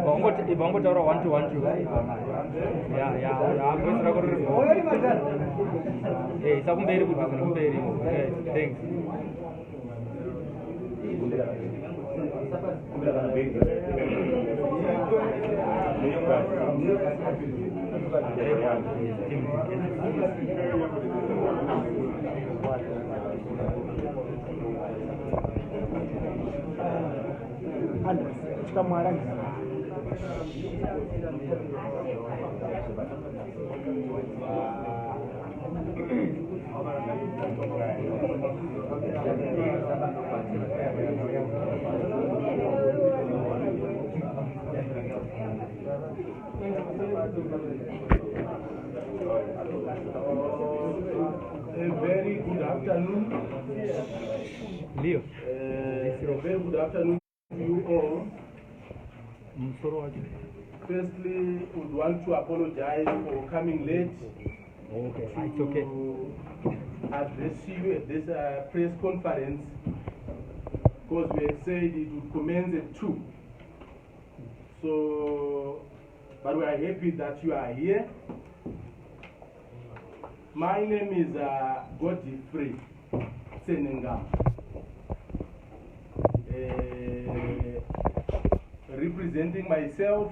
Ibva wangotaura 1 2 1 2. Ya, ya, voice rako riri bho. Eh, isa kumberi, kudhuze nekumberi. Okay, thanks. A very good afternoon. Leo. A very good afternoon to you all. Musoro wacho. Firstly, would want to apologize for coming late Okay, it's okay. to address you at this press conference because we had said it would commence at 2. So, but we are happy that you are here. My name is Godfrey Tsenengamu, representing myself,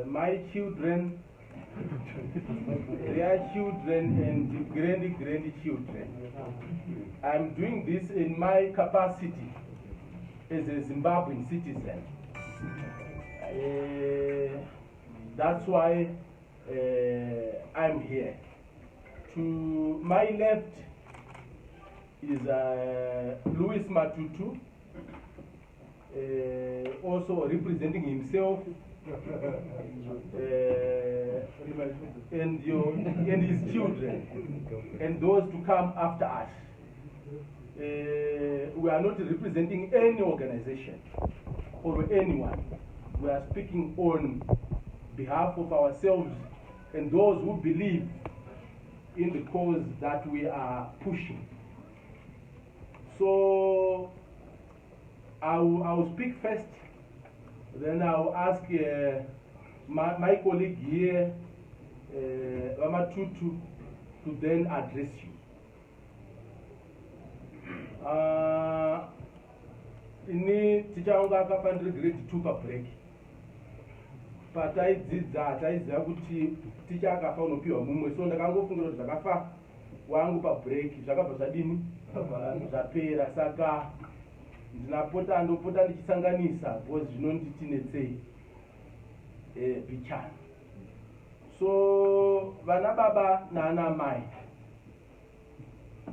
my children, their children, and grand grandchildren. I'm doing this in my capacity as a Zimbabwean citizen. That's why I'm here. To my left is Louis Matutu, also representing himself and his children and those to come after us. We are not representing any organization or anyone. We are speaking on behalf of ourselves and those who believe in the cause that we are pushing. So I will speak first, then I will ask my colleague here, VaMatutu, to then address you. Ini ticha wangu akafa ndiri grade 2 pabreak. Pataidzidza hataiziva kuti ticha akafa unopiwa mumwe, so ndakangofungira kuti zvakafa wangu pabreak zvakabva zvadini, zvapera. Saka ndinapota ndopota ndichisanganisa because zvinonditinetsei bichana. So vana baba naana mai,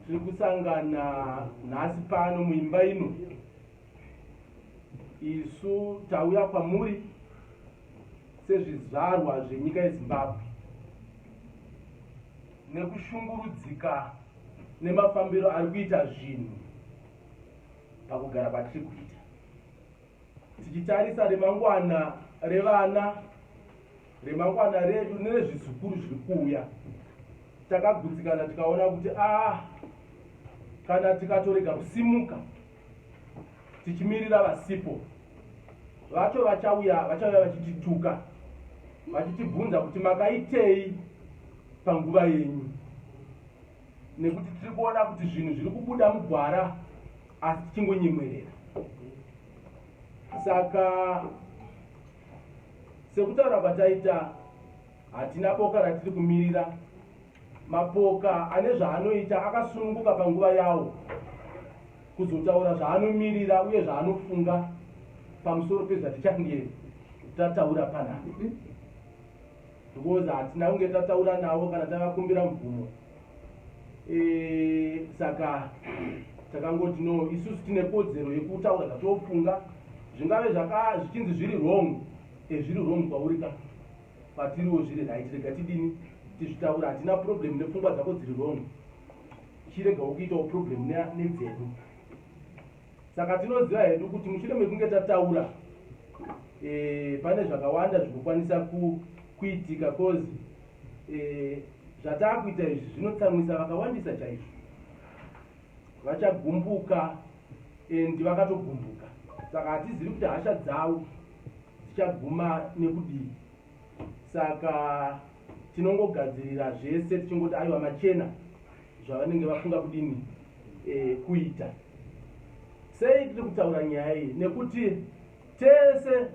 tiri kusangana nhasi pano muimba ino. Isu tauya kwamuri sezvizvarwa zvenyika yeZimbabwe nekushungurudzika nemafambiro ari kuita zvinhu pakugara kwatiri kuita, tichitarisa remangwana revana, remangwana redu nerezvizukuru zviri kuuya. Takagutsikana tikaona kuti a ah, kana tikatorega kusimuka tichimirira vasipo vacho vachauya, vachauya vachitituka, vachitibvunza kuti makaitei panguva yenyu, nekuti tiri kuona kuti zvinhu zviri kubuda mugwara asi tichingonyemwerera. Saka sekutaura kwataita, hatina boka ratiri kumirira. Mapoka ane zvaanoita akasununguka panguva yawo kuzotaura zvaanomirira uye zvaanofunga pamusoro pezvatichange tataura panapa, because hatina kunge tataura navo kana tavakumbira mvumo. Saka takangoti no, isusu tine kodzero yekutaura zvatofunga, zvingave zvichinzi zviri wrong, zviri wrong kwauri ka, kwatiriwo zviri right. Rega tidini, tizvitaura. Hatina problem nepfungwa dzako dziri wrong, chiregawo kuitawo problem nedzedu. Saka tinoziva hedu kuti mushure mekunge tataura pane zvakawanda zvinokwanisa kuitika, cause zvataakuita izvi zvinotsamwisa vakawandisa chaizvo. Vachagumbuka and vakatogumbuka. Saka hatizivi kuti hasha dzavo dzichaguma nekudii. Saka tinongogadzirira zvese tichingoti aiwa machena zvavanenge vafunga kudini kuita. Sei tiri kutaura nyaya iyi? Nekuti tese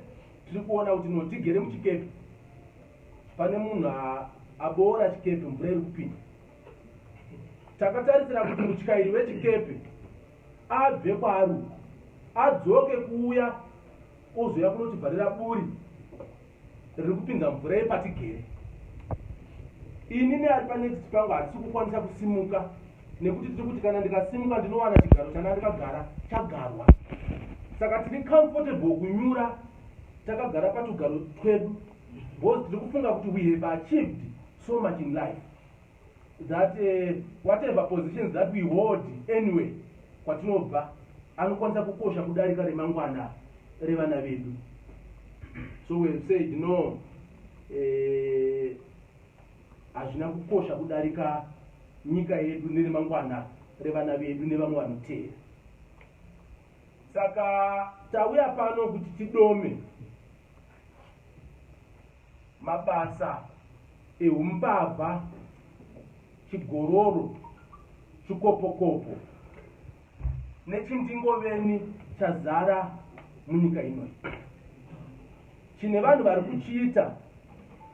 tiri kuona kuti no tigere muchikepe, pane munhu aboora chikepe, mvura iri kupinda. Takatarisira kuti mutyairi wechikepe abve kwaari uku adzoke kuuya ozouya kunotivharira buri riri kupinza mvura yepatigere. Ini neari panext pangu hatisi kukwanisa kusimuka nekuti tiri kuti kana ndikasimuka ndinowana chigaro chana ndikagara chagarwa. Saka tiri comfortable kunyura takagara patugaro twedu because tiri kufunga kuti we have achieved so much in life that whatever positions that we hold anyway kwatinobva anokwanisa kukosha kudarika remangwana revana vedu. So we have said no, hazvina kukosha kudarika nyika yedu neremangwana revana vedu nevamwe vanoteera. Saka tauya pano kuti tidome mabasa ehumbavha, chigororo, chikopokopo nechindingoveni chazara munyika ino, chine vanhu vari kuchiita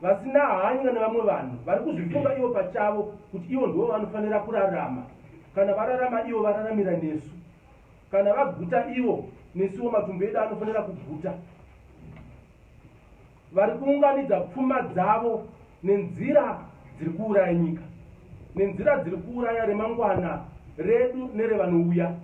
vasina hanya nevamwe vanhu, vari kuzvifunga ivo pachavo kuti ivo ndivo vanofanira kurarama. Kana vararama ivo, vararamira nesu. Kana vaguta ivo, nesuwo matumbu edu anofanira kuguta. Vari kuunganidza pfuma dzavo nenzira dziri kuuraya nyika, nenzira dziri kuuraya remangwana redu nerevanouya.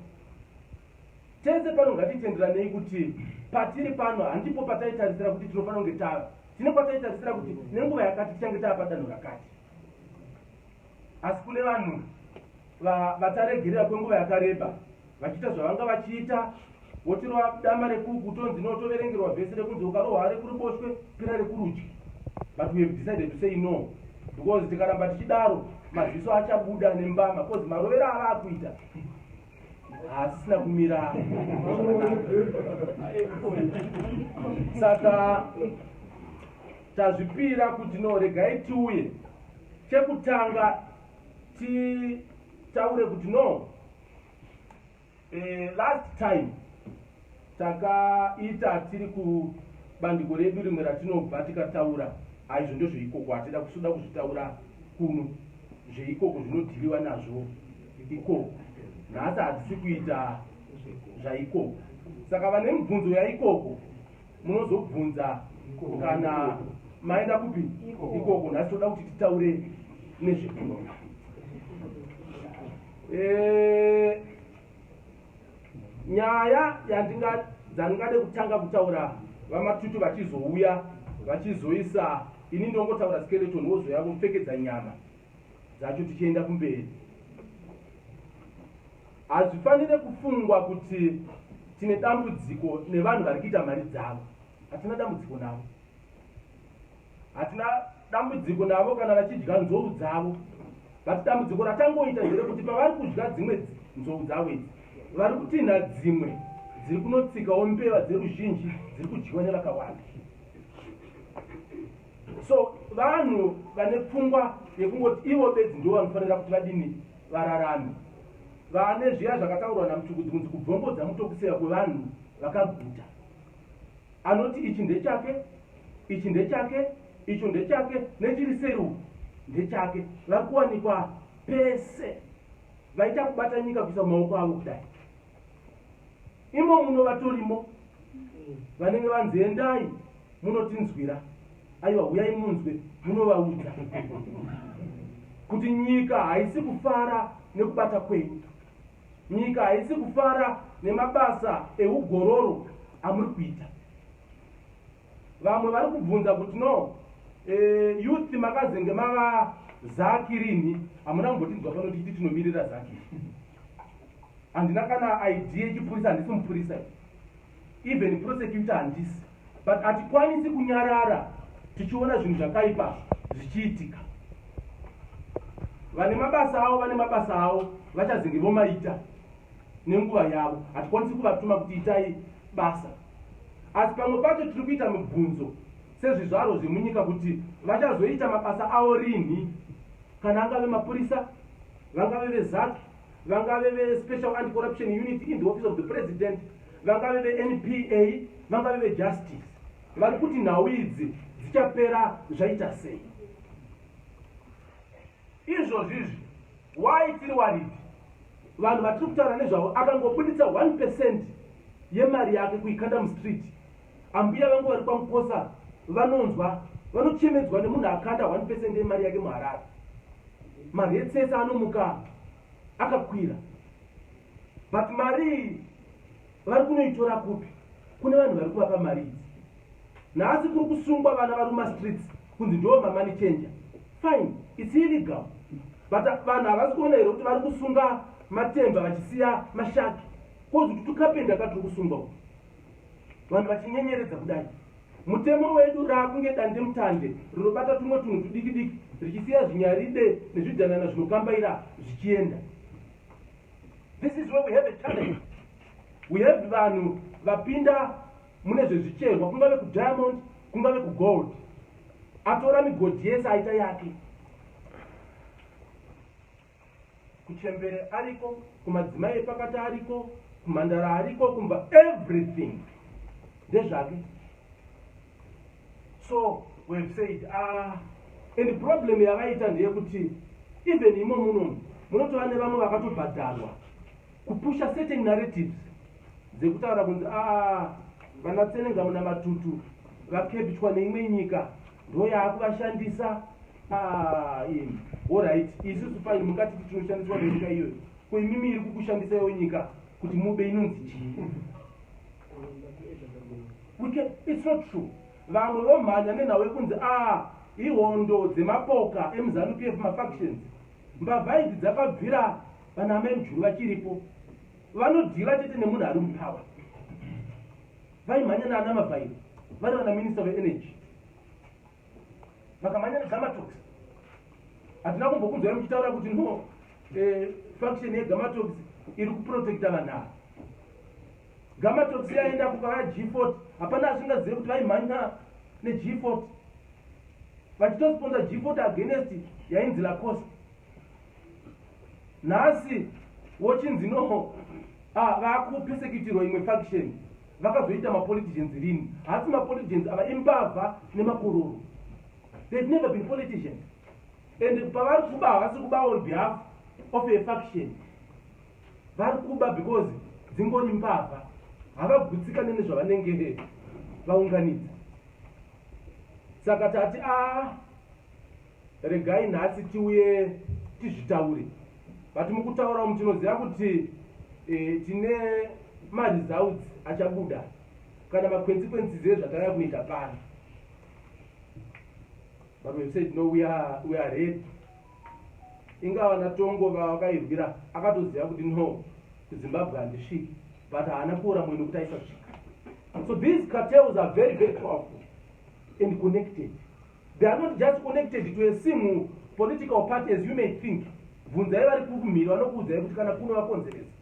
Tese pano ngatitenderanei kuti patiri pano handipo pataitarisira kuti tinofanira kunge tava. Tine kwataitarisira kuti nenguva yakati tichange tava padanho rakati, asi kune vanhu vataregerera kwenguva yakareba vachiita zvavanga vachiita, votirova dama rekuku, tonzi notoverengerwa vhesi rekunzi ukarohwa rekuruboshwe pira rekurudyi. But we have decided to say no, because tikaramba tichidaro maziso achabuda nembama, because marovero ava akuita haasisina kumira. Saka tazvipira kuti no, regai tiuye chekutanga titaure kuti no, last time takaita tiri kubandiko redu rimwe ratinobva tikataura aizvo ndozveikoko, hatida kusuda kuzvitaura kuno. Zveikoko zvinodhiliwa nazvo ikoko. Nhasi hatisi kuita zvaikoko, saka vane mibvunzo yaikoko munozobvunza kana maenda kupi ikoko. Nhasi toda kuti titaure nezvekuno. Nyaya dzandingade kutanga kutaura, vaMatutu vachizouya vachizoisa, ini ndongotaura skeleton, wozoya kupfekedza nyama dzacho tichienda kumberi. Hazvifanire kufungwa kuti tine dambudziko nevanhu vari kuita mari dzavo. Hatina dambudziko navo, hatina dambudziko navo kana vachidya nzou dzavo, but dambudziko ratangoita nderekuti pavari kudya dzimwe nzou dzavo idzi, vari kutinha dzimwe dziri kunotsikawo mbeva dzeruzhinji dziri kudyiwa nevakawanda. So vanhu vane pfungwa yekungoti ivo bedzi ndo vanofanira kuti vadini, vararame, vane zviya zvakataurwa naMutukudzi kunzi kubvongodza mutokuseya kwevanhu vakaguta, anoti ichi ndechake, ichi ndechake, icho ndechake, nechiri seri uku ndechake. Vari kuwanikwa pese, vaita kubata nyika kuisa mumaoko avo kudai. Imo muno vatorimo vanenge vanzi endai munotinzwira, aiwa huyai munzwe, munovaudza kuti nyika haisi kufara nekubata kwenyu, nyika haisi kufara nemabasa eugororo amuri kuita. Vamwe vari kubvunza kuti no, youth makazenge mava ZACC rini? Hamuna kumbotinzwa pano tichiti tinomirira ZACC. Handina kana ID yechipurisa, handisi mupurisa, even prosecutor handisi, but hatikwanisi kunyarara tichiona zvinhu zvakaipa zvichiitika. Vane mabasa avo, vane mabasa avo vachazenge vomaita nenguva yavo. Hatikwanisi kuvatuma kuti itai. basa. Asi pamwe pacho tiri kuita mibvunzo sezvizvarwa zvemunyika kuti vachazoita mabasa avo rinhi, kana angave mapurisa, vangave veZAC, vangave veSpecial Anti-Corruption Unit in the Office of the President, vangave veNPA, vangave veJustice. Vari kuti nhau idzi dzichapera zvaita sei? Izvozvizvi, why tiri worried? Vanhu vatiri kutaura nezvavo akangobuditsa 1% yemari yake kuikanda mustreet, ambuya vangu vari kwaMukosa vanonzwa vanochemedzwa nemunhu akanda 1% yemari yake muHarare. Marates ese anomuka akakwira, but mari iyi vari kunoitora kupi? Kune vanhu vari kuvapa mari idzi. Nhasi kuri kusungwa vana vari mumastreets kunzi ndo mamoney changer. Fine, it's illegal, but vanhu havasi kuona here kuti vari kusunga matemba vachisiya masharks? Kozi kuti tukapenda katiri kusungwa uku, vanhu vachinyenyeredza kudai. Mutemo wedu raakunge dande mutande rinobata tumwe tunhu tudiki diki richisiya zvinyaride nezvidhanana zvinokambaira zvichienda. This is where we have a challenge. We have vanhu vapinda mune zvezvicherwa, kungave kudiamond, kungave kugold, atora migodhi yese aita yake. Kuchembere ariko, kumadzimai epakati ariko, kumhandara ariko, kumba everything ndezvake. So we've said, ah, and problem yavaita ndeyekuti even imo munomu munotova nevamwe vakatobhadharwa kupusha certain narratives dzekutaura kunzi, ah, vana Tsenengamu naMatutu vakepchwa neimwe nyika, ndo yaakuvashandisa. Ah, imi, alright, isusu fine, mungatiti tinoshandiswa nenyika iyoyo. Kuimimi iri kukushandisa iyo nyika kuti mube inonzi chii? It's not true. Vamwe vomhanya nenhau yekunzi, a, ihondo dzemapoka emuZANU PF, mafactions. Mbavha idzi dzakabvira vana amai Mujuru vachiripo. Vanodeala chete nemunhu ari mupower. Vaimhanya naana Mavhairi vari vana minister veenergy, vakamhanya neGamatox. Hatina kumbokunzwai muchitaura kuti no, faction yeGamatox iri kuprotecta vanhu ava. Gamatox yaenda kukauya G40, hapana asingazive kuti vaimhanya neG40, vachitosponsor G40 against yainzi Lacoste. Nhasi wochinzi no, ah, vakupersecutirwa imwe faction. Vakazoita mapoliticians rini? Hasi mapoliticians ava, imbavha nemakororo. They've never been politicians, and pavari kuba havasi kuba on behalf of a faction. Vari kuba because dzingori mbavha, havagutsikane nezvavanenge vaunganidza. Saka tati, a, regai nhasi tiuye tizvitaure. But mukutaura umu tinoziva kuti tine maresults achabuda kana maconsequences ezvatanga kuita pano. But we've said no, we are ready. Ingava naTongo vakairwira, akatoziva kuti no, kuZimbabwe handisviki, but haana kuora mwoyo nekuti aisasvika. So these cartels are very, very powerful and connected. They are not just connected to a single political party as you may think. Bvunzai vari kumhiri, vanokuudzai kuti kana kuno vakonzeresa.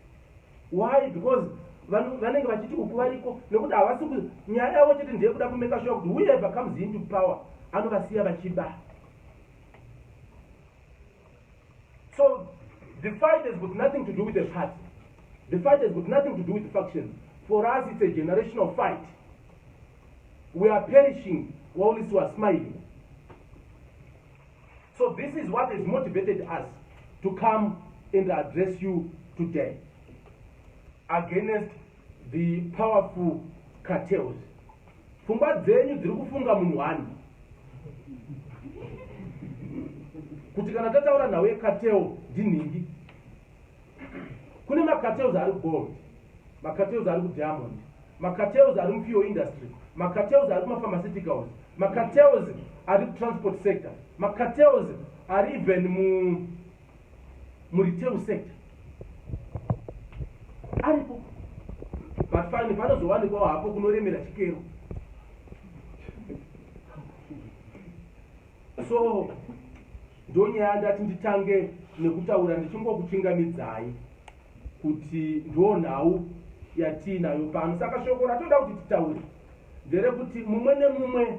Why? Because vanenge vachiti uku variko, nekuti havasi nyaya yavo chete ndeyekuda kumake sure kuti whoever comes into power anovasiya vachiba. So the fight has got nothing to do with the party. The fight has got nothing to do with the factions. For us, it's a generational fight. We are perishing while we are smiling. So this is what has motivated us to come and address you today against the powerful cartels. Pfungwa dzenyu dziri kufunga munhu wani kuti kana tataura nhau yecartel ndinhingi. Kune macartels ari gold, macartels ari kudiamond, macartels ari mufuel industry, macartels ari kumapharmaceuticals, macartels ari kutransport sector, macartels ari even muretail sector aripo. But fine, panozowanikwawo hapo kunoremera chikero. So ndonyaya ndati nditange nekutaura ndichingokuchingamidzai kuti ndo nhau. Yatiinayo pano. Saka shoko ratoda kuti titaure nderekuti mumwe nemumwe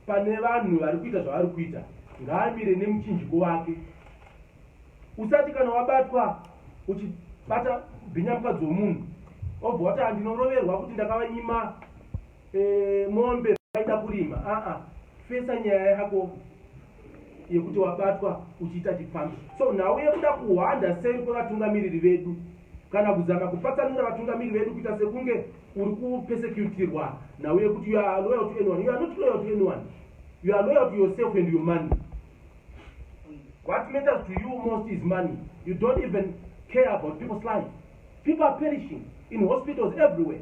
pane vanhu vari kuita zvavari kuita ngaamire nemuchinjiko wake. Usati kana wabatwa uchibata bhinya mukadzi womunhu, obva wati, "Handinoroverwa kuti ndakavanyima mombe vaida kurima." Aa, fesa nyaya yako yekuti wabatwa uchiita chipfambi. So nhau yekuda kuhwanda seri kwevatungamiriri vedu kana kuzama kupatsanura vatungamiriri vedu, kuita sekunge uri kupersecutirwa nhau yekuti you are loyal to anyone, you are not loyal to anyone. You are loyal to yourself and your money. What matters to you most is money. You don't even care about people's life. People are perishing in hospitals everywhere.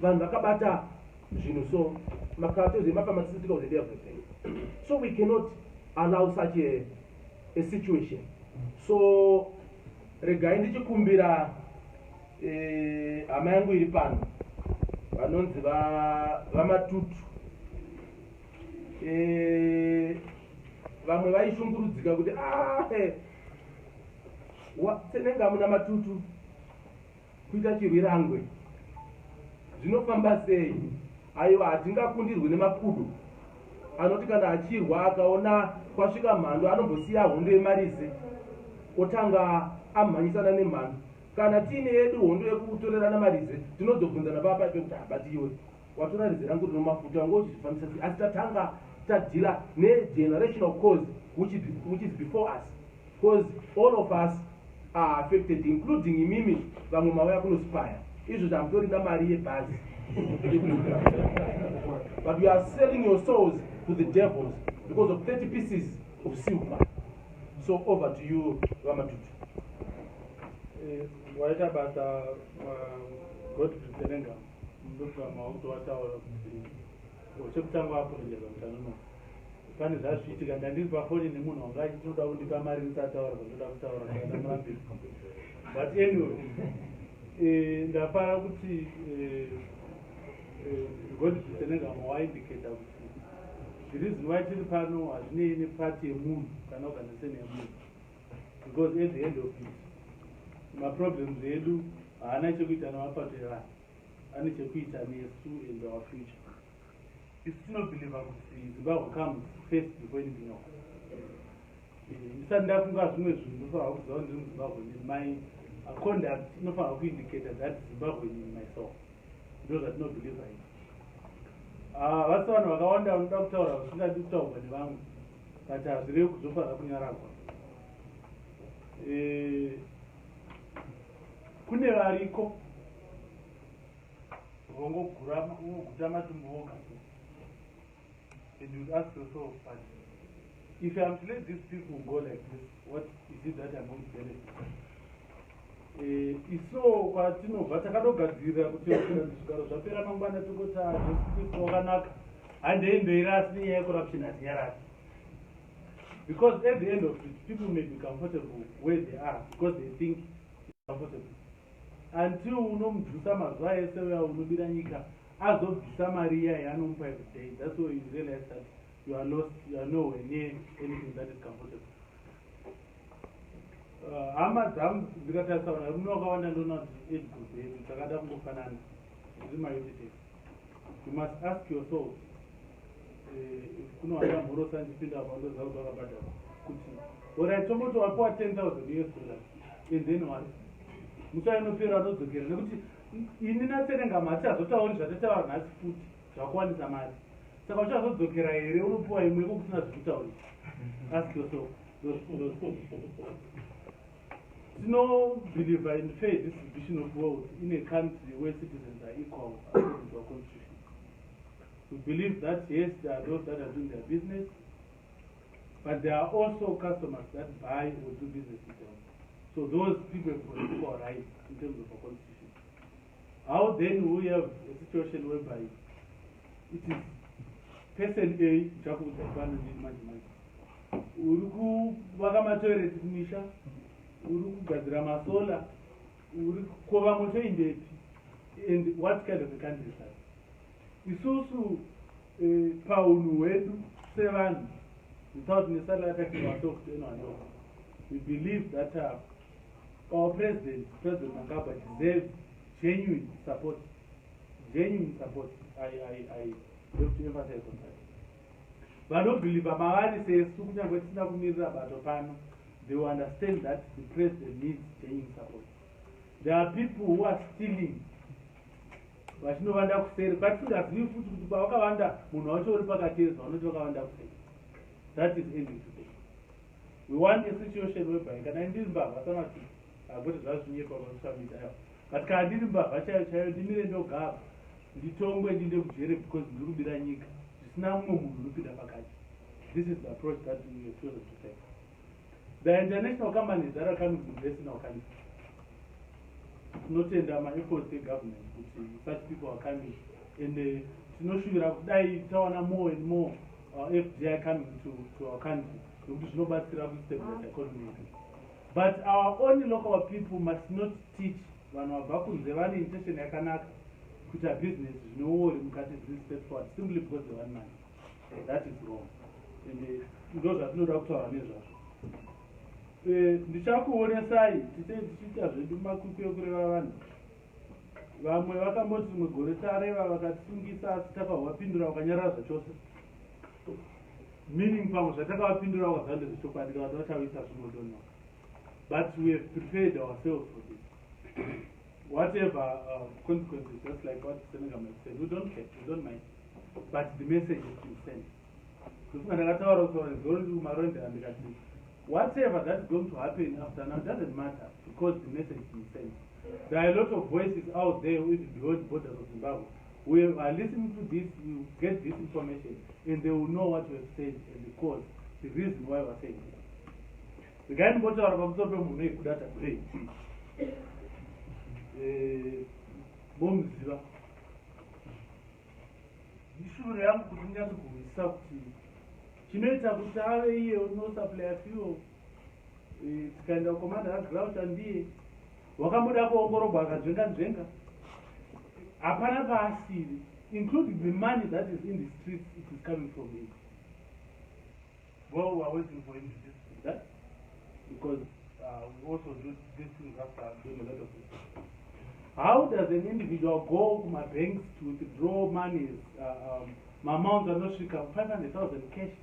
Vanhu vakabata zvinhu, so macartels emapharmaceuticals and everything. So we cannot allow such a situation. So regai ndichikumbira hama yangu iri pano vanonzi vaMatutu. Vamwe vaishungurudzika kuti, "Ah, Tsenengamu naMatutu kuita chirwirangwe zvinofamba sei?" Aiwa, hatingakundirwi nemakudo anoti kana achirwa akaona kwasvika mhando anombosiya hondo yemarize, otanga amhanyisana nemhando. Kana tiine yedu hondo yekutorerana marize, tinozobvunzana papa pekuti, "Habati iwe watora rize rangu rino mafuta, wanga uchizvifambisa sei?" Asi tatanga tadeala negenerational cause which is before us, because all of us are affected, including imimi vamwe mauya kunospaya izvo hamutorina mari yebhazi, but you are selling your souls to the devils because of 30 pieces of silver. So over to you, VaMatutu. Waita basa, Godfrey Tsenengamu. Ndofunga makuti wataura kuti chekutanga apologisa kuti anono pane zvazviitika. Ndandiri pafoni nemunhu wanga achitoda kundipa mari ndisataura zvandoda kutaura, saka ndamurambira. But anyway, ndafara kuti Godfrey Tsenengamu waindicata kuti the reason why tiri pano hazvinei nepati yemunhu kana organization yemunhu, because at the end of it maproblems edu haana chekuita nemapato evanhu, ane chekuita nesu and our future. Isu tinobelieva kuti Zimbabwe comes first before anything else. Ndisati ndafunga zvimwe zvinhu, ndofanira kuziva kuti ndiri muZimbabwe. My conduct inofanira kuindicata that Zimbabwean in myself. Ndo zvatinobelieva ini. Ah, vasi vanhu vakawanda vanoda kutaura zvisingadi kutaurwa nevamwe, but hazvirevi kuti zvofanira kunyaradzwa. Kune variko vongoguta matumbu voga, and you ask yourself, "But if I'm to let these people go like this, what is it that I'm going to benefit?" Iso kwatinobva takatogadzirira kuti zvigaro zvapera mangwana tongoti, "Jesu Kristu wakanaka, handei mberi." Asi nenyaya yecorruption hatinyarari, because at the end of it people may be comfortable where they are because they think it's comfortable, until unomubvisa mazuva ese uya unobira nyika azobvisa mari iya yaanomupa every day. That's why you realize that you are lost, you are nowhere near anything that is comfortable. Hama dzangu, ndikatarisa vanhu varume vakawanda, ndoona kuti age group yedu takada kungofanana, tiri mayouth. You must ask yourself, kuno mhorosa ndichipinda apa, ndoziva kuti wakabhadharwa kuti alright, tomboti wapiwa $10,000 US and then what? Musi wainopera unodzokera, nekuti ini naTsenengamu hatichazotauri zvatataura nhasi futi zvakuwanisa mari. Saka uchazodzokera here unopiwa imwe iko kusina zvekutaurira? Ask yourself those. Tinobelieve in fair distribution of wealth in a country where citizens are equal according to our constitution. We believe that yes, there are those that are doing their business, but there are also customers that buy or do business with them. So those people have got equal rights in terms of our constitution. How then we have a situation whereby it is person A, ndichakuudza pano ndini manje manje, uri kuvaka matoireti kumisha, uri kugadzira masolar, uri kova moto indepi? And what kind of a country is that? Isusu paunhu hwedu sevanhu, without necessarily attacking ourselves to anyone else, we believe that our president, President Mnangagwa, deserves genuine support. Genuine support. I have to emphasize on that. Vanobhilivha mavari sesu, kunyange tisina kumirira bato pano, they will understand that the president needs genuine support. There are people who are stealing vachinovanda kuseri kwatisingazivi futi kuti kwavakavanda munhu wacho uri pakatezwa vanoti vakavanda kuseri. That is ending today. We want a situation whereby kana ndiri mbavha samati hakuti zvazvinyepa pasocial media aiwa, but kana ndiri mbavha chaiyo chaiyo, ndimire ndogara, nditongwe, ndiende kujere because ndiri kubira nyika zvisina mumwe munhu unopinda pakati. This is the approach that we have chosen to take. The international companies that are coming to invest in our country, tinotenda maefforts egovernment kuti such people are coming, and tinoshuvira kudai tawana more and more FDI coming to our country, nokuti zvinobatsira kustabilize economy yedu. But our own local people must not teach vanhu vabva kunze vane intention yakanaka kuita business zvinouori mukati zviri straightforward simply because they want money. That is wrong, and ndo zvatinoda kutaura nezvazvo. Ndichakuonesai tichiita zvedu makwikwi ekureva vanhu. Vamwe vakamboti rimwe gore tareva vakatisungisa, asi takavapindura vakanyarara zvachose, meaning pamwe zvatakavapindura vakaziva ndezvechokwadi, kana vachavisa zvinodonoka. But we have prepared ourselves for this, whatever consequences. Just like what Senegal said, we don't care, we don't mind, but the message is been sent. Ndofunga ndakataura kutaura zoro ndiri kuMarondera, ndikati whatever that's going to happen after now doesn't matter because the message is been sent. There are a lot of voices out there, even beyond borders of Zimbabwe, who are listening to this, will get this information, and they will know what we have said and the cause, the reason why we are saying this. Regai ndimbotaura pamusoro pemunhu ekuda Tagwirei. Momuziva. Ishuviro yangu kuti munyatso kuhwisisa kuti chinoita kuti ave iye unosupplya fuel, tikaenda kucommand agriculture ndiye wakamboda kuongorogwa akadzvenga nzvenga, hapana paasiri, including the money that is in the streets, it is coming from him. Well, we are waiting for him to dispute that because we also do these things after doing a lot of research. How does an individual go kumabanks to withdraw monies, maamounts anosvika 500,000 cash,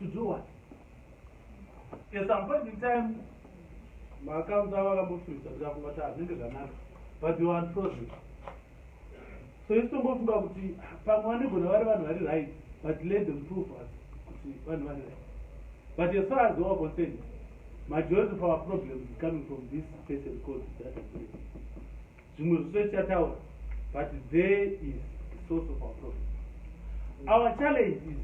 to do what? At some point in time maaccounts avo akambofriza, tikafunga kuti hazvinenge zvanaka, but they were unfrozen. So isu tongofunga kuti pamwe vanegona vari vanhu vari right, but let them prove us kuti vanhu vari right. But as far as we are concerned, majority of our problems is coming from this person called Data. Zvimwe zvose tichataura, but there is the source of our problem. Our challenge is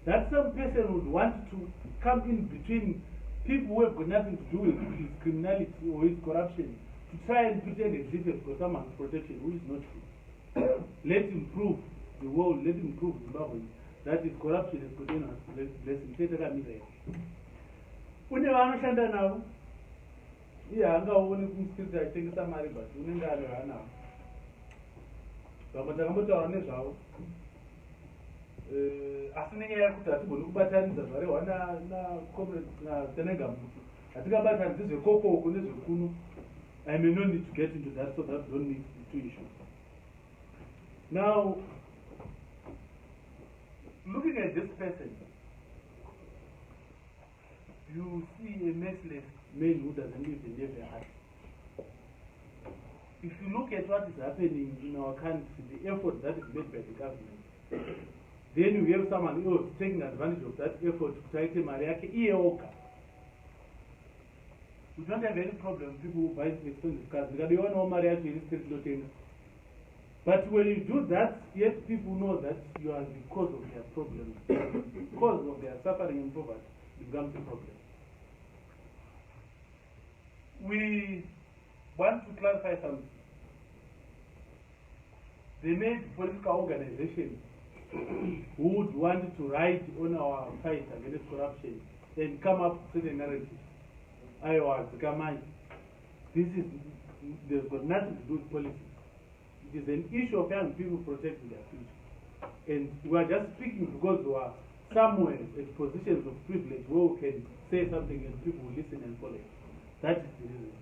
that some person would want to come in between people who have got nothing to do with his criminality or his corruption to try and pretend as if he's got someone's protection, which is not true. Let him prove the world, let him prove Zimbabwe that his corruption has got anyone's blessing. Chetakamira une vaanoshanda navo, iye haangaoni kumustreet achitengesa mari, but unenge ane vaanavo. Vamwe takambotaura nezvavo, asi nenyaya yekuti hatigoni kubatanidza zvarehwa naSenegam kuti hatingabatanidzi zvekokoko nezvekuno, I may not need to get into that so that don't mix the two issues. Now, looking at this person, you see a merciless man who doesn't even have a heart. If you look at what is happening in our country, the effort that is made by the government, then you have someone else taking advantage of that effort kuti aite mari yake iye oga. We don't have any problem with people who buy expensive cars. Ndikadionawo mari yacho iri street, ndotenga. But when you do that, yet people know that you are the cause of their problems, cause of their suffering and poverty, becomes a problem. We want to clarify something. They made political organizations who would want to ride on our fight against corruption and come up with certain narratives. Aiwa, dzikamai. This is, they've got nothing to do with politics. It is an issue of young people protecting their future. And we are just speaking because we are somewhere at positions of privilege where we can say something and people will listen and follow. That is the reason.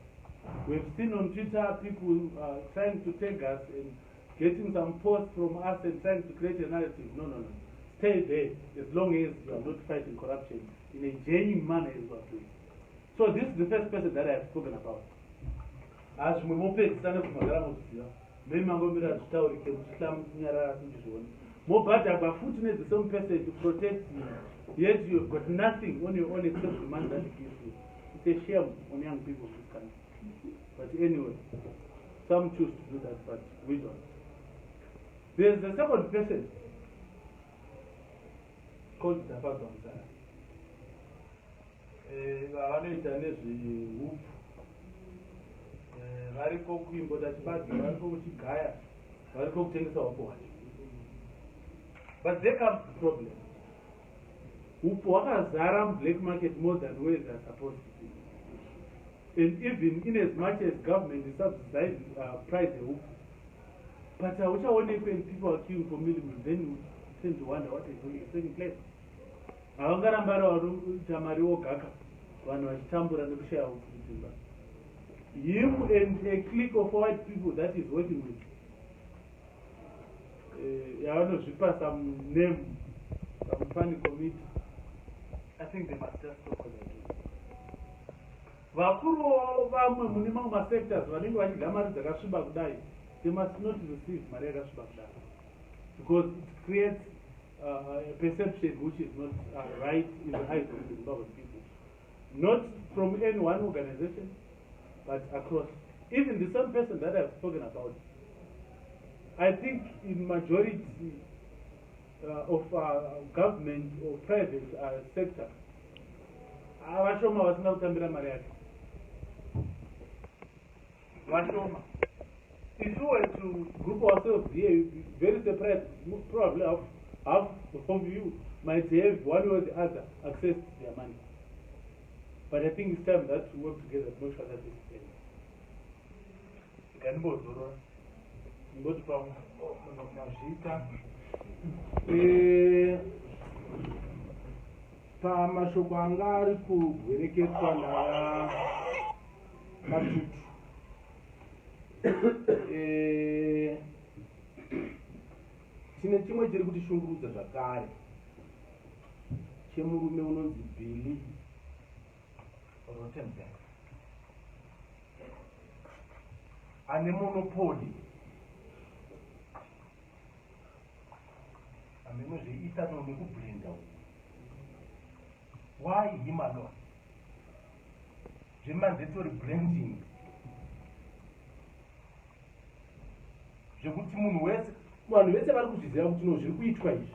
We've seen on Twitter people trying to tag us and getting some posts from us and trying to create a narrative. No, no, no. Stay there as long as you are not fighting corruption in a genuine manner as you are doing. So this is the first person that I have spoken about. Asi zvimwe mopedzisa nekubva mozviziva mei mangomira zvitaurike muchihlamunyarara muchizviona mobhadhagwa futi ne the same person to protect you, yet you have got nothing on your own except the money that he gives you. It's a shame on young people of this country. But anyway, some choose to do that, but we don't. There's the second person called Tafadzwa Muzara, vavanoita nezvehupfu, variko kuimbota chibage, variko kuchigaya, variko kutengesa hupfu hwacho. But there comes the problem: upfu hwakazara mublack market more than where they are supposed to be. And even in as much as government is subsidizing price yeupfu, but hauchaonekwi and people are queuing for mealie, then you tend to wonder what is really taking place. Havangaramba vari mari wogaka vanhu vachitambura nekushaya upfu mudzimba. Him and a clique of white people that is working with, yavanozvipa some name, some funny committee, I think they must just stop what they're doing. Vakuruwo vamwe mune mamwe masectors vanenge vachidya mari dzakasviba kudai, they must not receive mari yakasviba kudai because it creates a perception which is not right in the eyes of the Zimbabwean people, not from any one organization but across. Even the same person that I've spoken about, I think in majority of government or private sector, vashoma vasina kutambira mari yake, vashoma. If you were to group ourselves here, you'd be very surprised. Probably half of you might have one or the other access to their money. But I think it's time that we work together to make sure that this ends. Gandimbozorora ndoti pamwe mazvita. Pamashoko anga ari kuhwereketwa naVaMatutu, tine chimwe chiri kutishungurudza zvakare chemurume unonzi Billy Rottenberg ane monopoly ameno zveethanol nekublenda. Why him alone? Zvemandatory blending zvekuti munhu wese, vanhu vese vari kuzviziva kuti no, zviri kuitwa izvi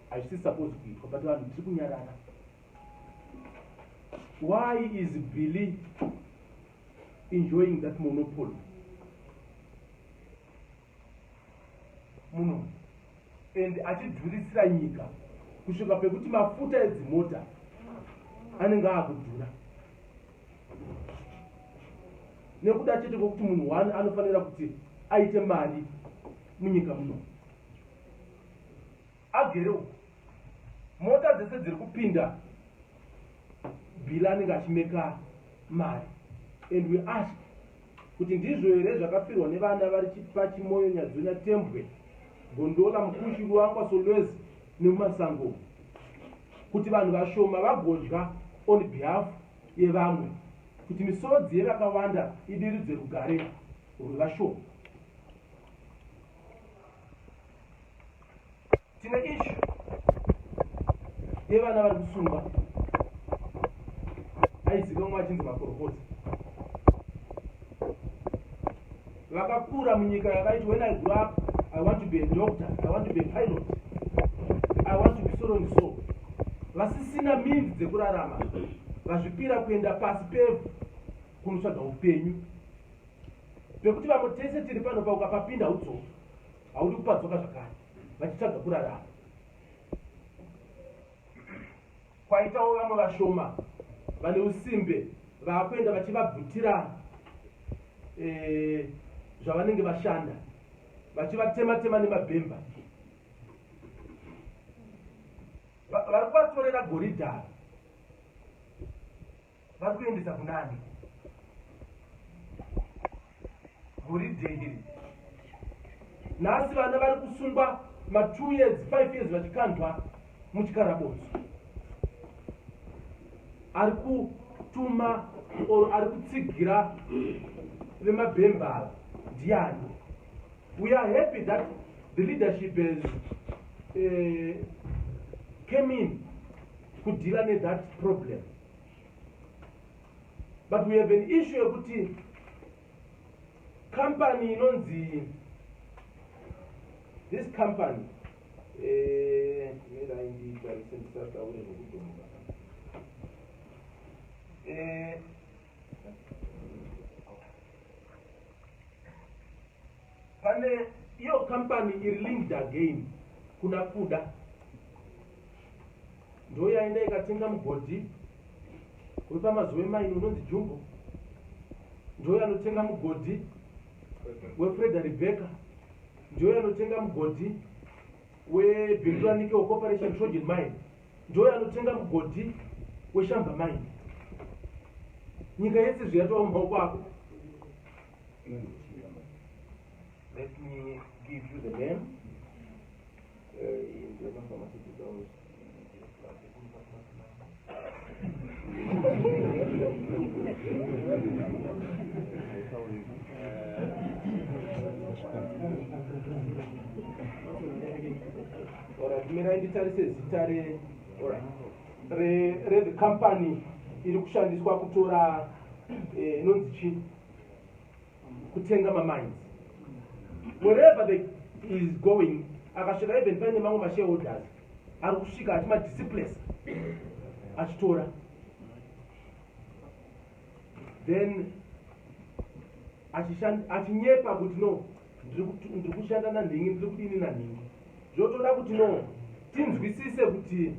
hazvisi suppose kuitwa, but vanhu tiri kunyarara. Why is Billy enjoying that monopoly muno and achidhurisira nyika kusvika pekuti mafuta edzimota anenge akudhura nekuda chete kwokuti munhu one anofanira kuti aite mari munyika muno agere uku? Mota dzese dziri kupinda, Billy anenge achimeka mari. And we ask kuti ndizvo here zvakafirwa nevana vari paChimoio, Nyadzonya, Tembwe, Gondola, Mkushi, Ruangwa, Solwezi nemumasango, kuti vanhu vashoma vagodya on behalf yevamwe, kuti misodzi yevakawanda idiridze rugare rwevashoma? Tine issue yevana vari kusungwa aizikamwa achinzi makorokota, vakakura munyika yakaiti, "When I grow up, I want to be a doctor, I want to be a pilot, I want to be so and so." Vasisina means dzekurarama, vazvipira kuenda pasi pevhu kunotsvaga upenyu, pekuti vamwe tese tiri pano pa ukapapinda haudzoka, haudi kupadzoka zvakare, vachitsvaga kurarama. Kwaitawo vamwe vashoma vane usimbe vaakuenda vachivabvutira zvavanenge vashanda, vachivatema-tema nemabhemba, vari kuvatorera goridharo, vari kuendesa kunani? Goridhe iri nhasi vana vari kusungwa ma2 years, 5 years, vachikandwa muchikarabonzo. Ari kutuma or ari kutsigira vemabhembara ndiani? We are happy that the leadership has came in kudeala nethat problem, but we have an issue yekuti company inonzi, this company, mirai nditarise ndisataure zvekudhomoka. Pane iyo company iri linked again kuna Kuda, ndo yaenda ikatenga mugodhi wepaMazowe Mine unonzi Jumbo, ndo yanotenga mugodhi weFrederick Baker, ndo yanotenga mugodhi weBindura Nickel Corporation Trojan Mine, ndo yanotenga mugodhi weShamva Mine. Nyika yese zviyatova mumaoko ako. Let me give you the name. In the pharmaceuticals. Alright, mirai nditarise zita re, alright, re the company iri kushandiswa kutora, inonzi chii, kutenga mamines. Wherever they is going, akasvika even paine mamwe mashareholders, ari kusvika achimadisplace, achitora, then achinyepa kuti no, ndiri kushanda nanhingi, ndiri kudini nanhingi. Zvotoda kuti no, tinzwisise kuti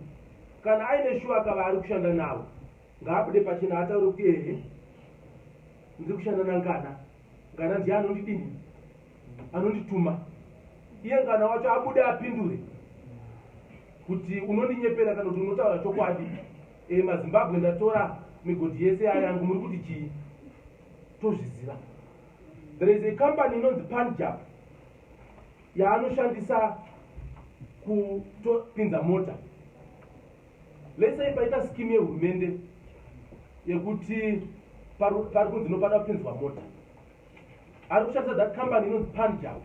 kana aine shuwa akava ari kushanda navo, ngaabude pachena ataure kuti ehe, ndiri kushanda nangana ngana, ndiye anondidini, anondituma. Iye ngana wacho abude apindure kuti unondinyepera kana kuti unotaura chokwadi. MaZimbabwe, ndatora migodhi yese yayangu, muri kuti chii? Tozviziva. There is a company inonzi Punjab yaanoshandisa kutopinza mota. Let's say paita scheme yehurumende yekuti pari kunzi nopada kupinzwa mota, ari kushandisa that company inonzi Punjab.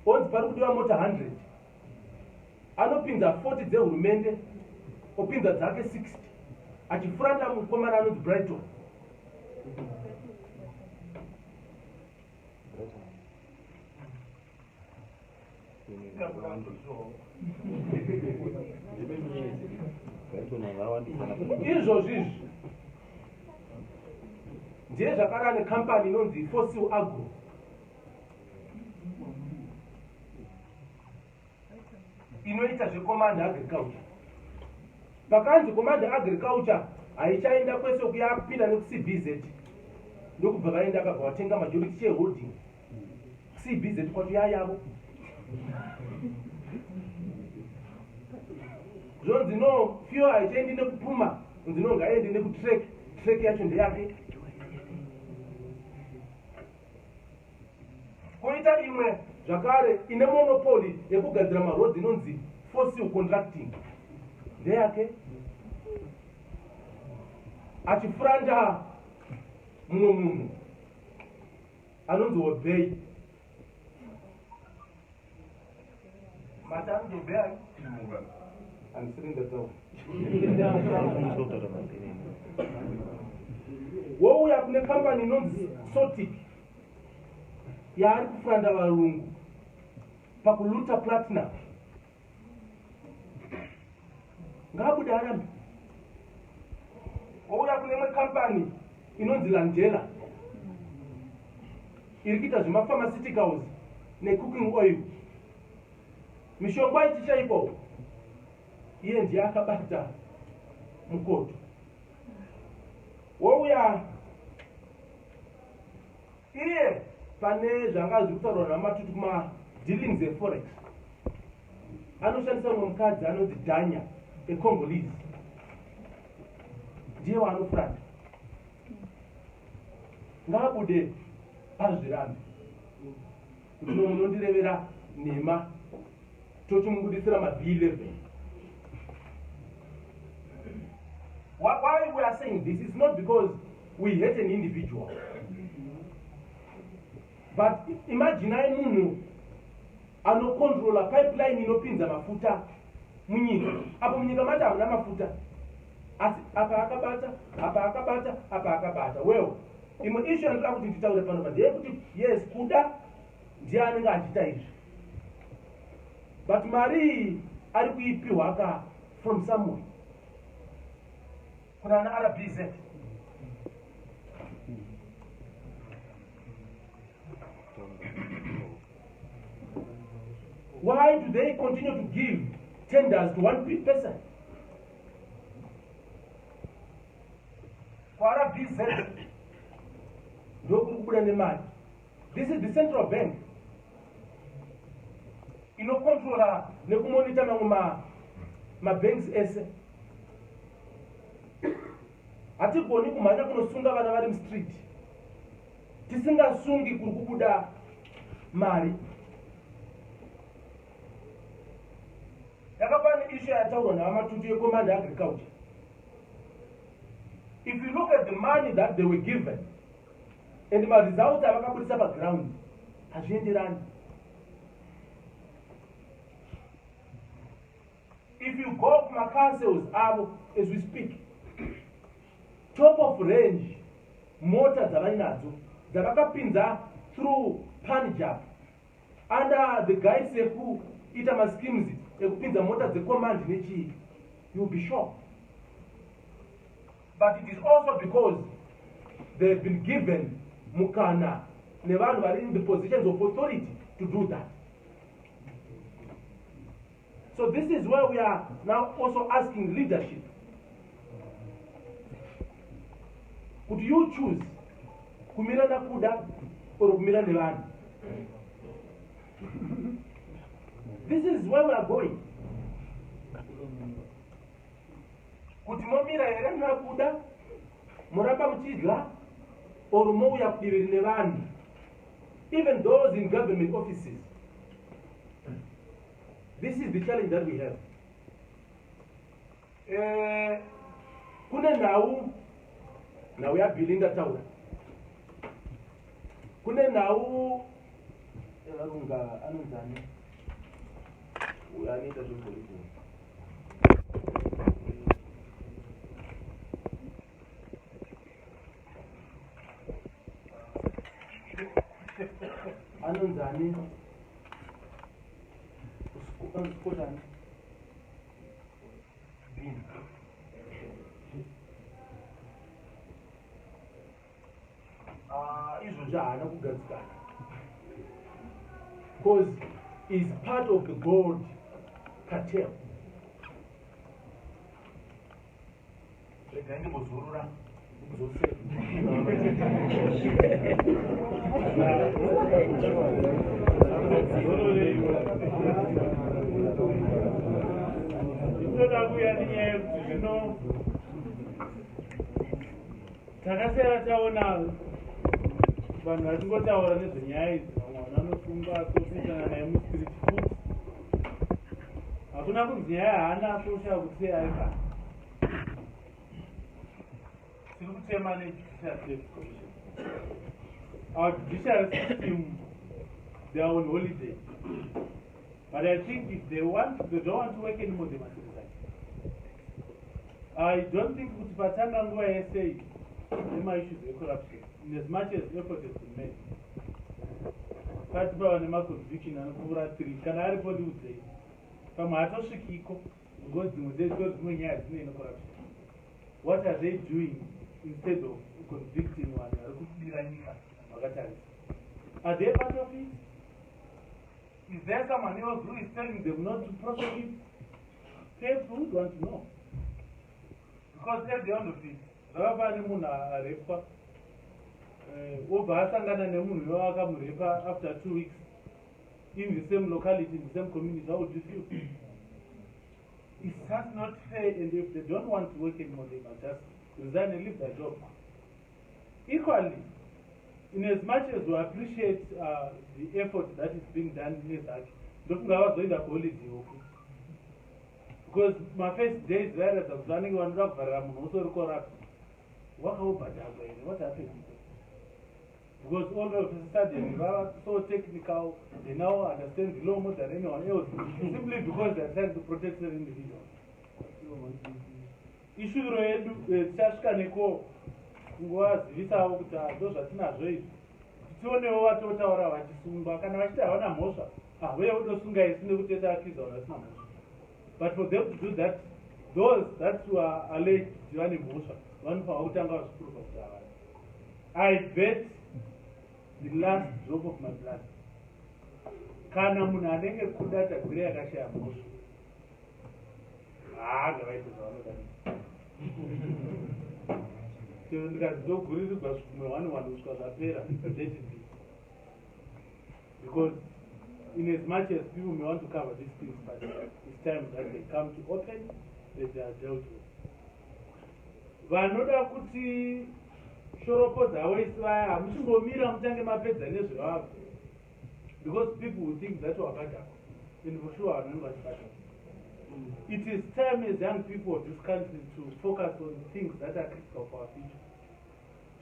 Onzi pari kudiwa mota 100, anopinza 40 dzehurumende, opinza dzake 60, achifuranda mukomana anonzi Brighton. Izvozvi izvi ndiye zvakare ane kambani inonzi Fossil Agro inoita zvecommand agriculture. Pakanzi command agriculture haichaenda kwese kuyakupinda nekuCBZ, ndokubva vaenda, akabva vatenga majority shareholding. CBZ kwacho yayavo. Zvonzi no, fuel haichaendi nekuPuma, nzi no, ngaendi nekutrack. Track yacho ndeyake. Koita imwe zvakare ine monopoly yekugadzira maroads inonzi Fossil Contracting, ndeyake, achifuranda mumwe munhu anonzi Obey. Mati anonzi Obey ani? Handisiri ndataura. Wouya kune kambani inonzi Sotic yaari kufuranda varungu pakuluta platinum. Ngaabude arambe. Wouya kune imwe kambani inonzi Landela iri kuita zvemapharmaceuticals necooking oil, mishonga ichishaikwawo, iye ndiye akabata mukoto. Wouya iye pane zvanga zviri kutaurwa naMatutu kumadealings eforex, anoshandisa mumwe mukadzi anonzi Danya, eCongolese, ndiye waanofuranda. Ngaabude. Azvirambi kuti no, munondirevera nhema, tochimubudisira maV11. Why we are saying this is not because we hate an individual, but imaginai munhu anocontrola pipeline inopinza mafuta munyika, apo munyika macho hamuna mafuta, asi apa akabata, apa akabata, apa akabata. Well, imwe issue yandinoda kuti nditaure panopa ndeyekuti, yes, Kuda ndiye anenge achiita izvi, but mari iyi ari kuipiwa ka from somewhere, kuna ana RBZ. Why do they continue to give tenders to one person? KwaRBZ ndokuri kubuda nemari. This is the central bank inocontrola nekumonita mamwe mabanks ese. Hatigoni kumhanya kunosunga vana vari mustreet tisingasungi kuri kubuda mari. Yakafanana issue yataurwa navaMatutu yeCommand Agriculture. If you look at the money that they were given and maresults avakabudisa paground, hazvienderani. If you go kumacouncils avo as we speak, top of range mota dzavainadzo dzavakapinza through Punjab under the guise yekuita maschemes ekupinza mota dzeCommand nechii, you'll be shocked. But it is also because they've been given mukana nevanhu vari in the positions of authority to do that. So this is where we are now also asking leadership, kuti you choose kumira naKuda or kumira nevanhu. This is where we are going, kuti momira here naKuda, moramba muchidya, or mouya kudivi rine vanhu, even those in government offices. This is the challenge that we have. Kune nhau yaBilly ndataura, kune nhau yavarunga anonzani uyo anoita zvevolleyball. Anonzani? Scotani Bin. Ah, izvozvi haana kugadzikana because is part of the gold cartel. Regai ndimbozorora ndikudzosera. Zororeiwa. Inoda kuuya nenyaya yekuti zvino takasiyana, taona vanhu vachingotaura nezvenyaya idzi, vamwe vanhu vanosunga, topikana naye mustreet futi, hakuna kunzi nyaya haana toshaya kuti sei ari pano. Tiri kutema neJudicial Service Commission. Our judicial system, they are on holiday, but I think if they don't want to work anymore, they must resign. I don't think kuti patanga nguva yese nemaissues ecorruption, in as much as effort has been made, pati pava nemaconviction anopfuura three. Kana aripo ndiudzei, pamwe hatosvikiko because dzimwe dzedzo dzimwe nyaya dzinei necorruption. What are they doing instead of convicting vanhu vari kubira nyika vakatarisa? Are they part of it? Is there someone else who is telling them not to prosecute? Perhaps we would want to know, because at the end of it zvakafanana nemunhu arepwa, wobva asangana nemunhu iwo akamurepa after 2 weeks in the same locality, in the same community. How would you feel? It's just not fair, and if they don't want to work anymore, they must just resign and leave their job. Equally, In as much as we appreciate the effort that is being done neZACC, ndofunga vazoenda kuholiday uku, because mafirst days vairatidza kuti vanenge vanoda kuvharira munhu wose uri corrupt. Wakaubhadharwa here? What happened? Because all of a sudden vava so technical, they now understand the law more than anyone else, simply because they are trying to protect their individuals. Ishuviro yedu, tichasvika neko kungovazivisawo kuti, ah, ndo zvatinazvo izvi, kuti tionewo vatotaura vachisungwa. Kana vachiti havana mhosva, ah, uye udosunga isu nekuti taakiza vanhu vasina mhosva. But for them to do that, those that were alleged kuti vane mhosva vanofanira kutanga vazviprova kuti havana. I bet the last drop of my blood, kana munhu anenge Kuda Tagwirei akashaya mhosva, haa, ngavaite zvavanoda. Chero ndikazi ndoguririrwa zvimwe one one kusvika zvapera, let it be, because in as much as people may want to cover these things, but it's time that they come to open, that they are dealt with. Vanoda kuti shoropodza wese vaya, hamuchimbomira mutange mapedza nezvevavo, because people will think that wakadhakwa, and for sure vanhu vanenge vachibhadhakwa. It is time as young people of this country to focus on things that are critical for our future.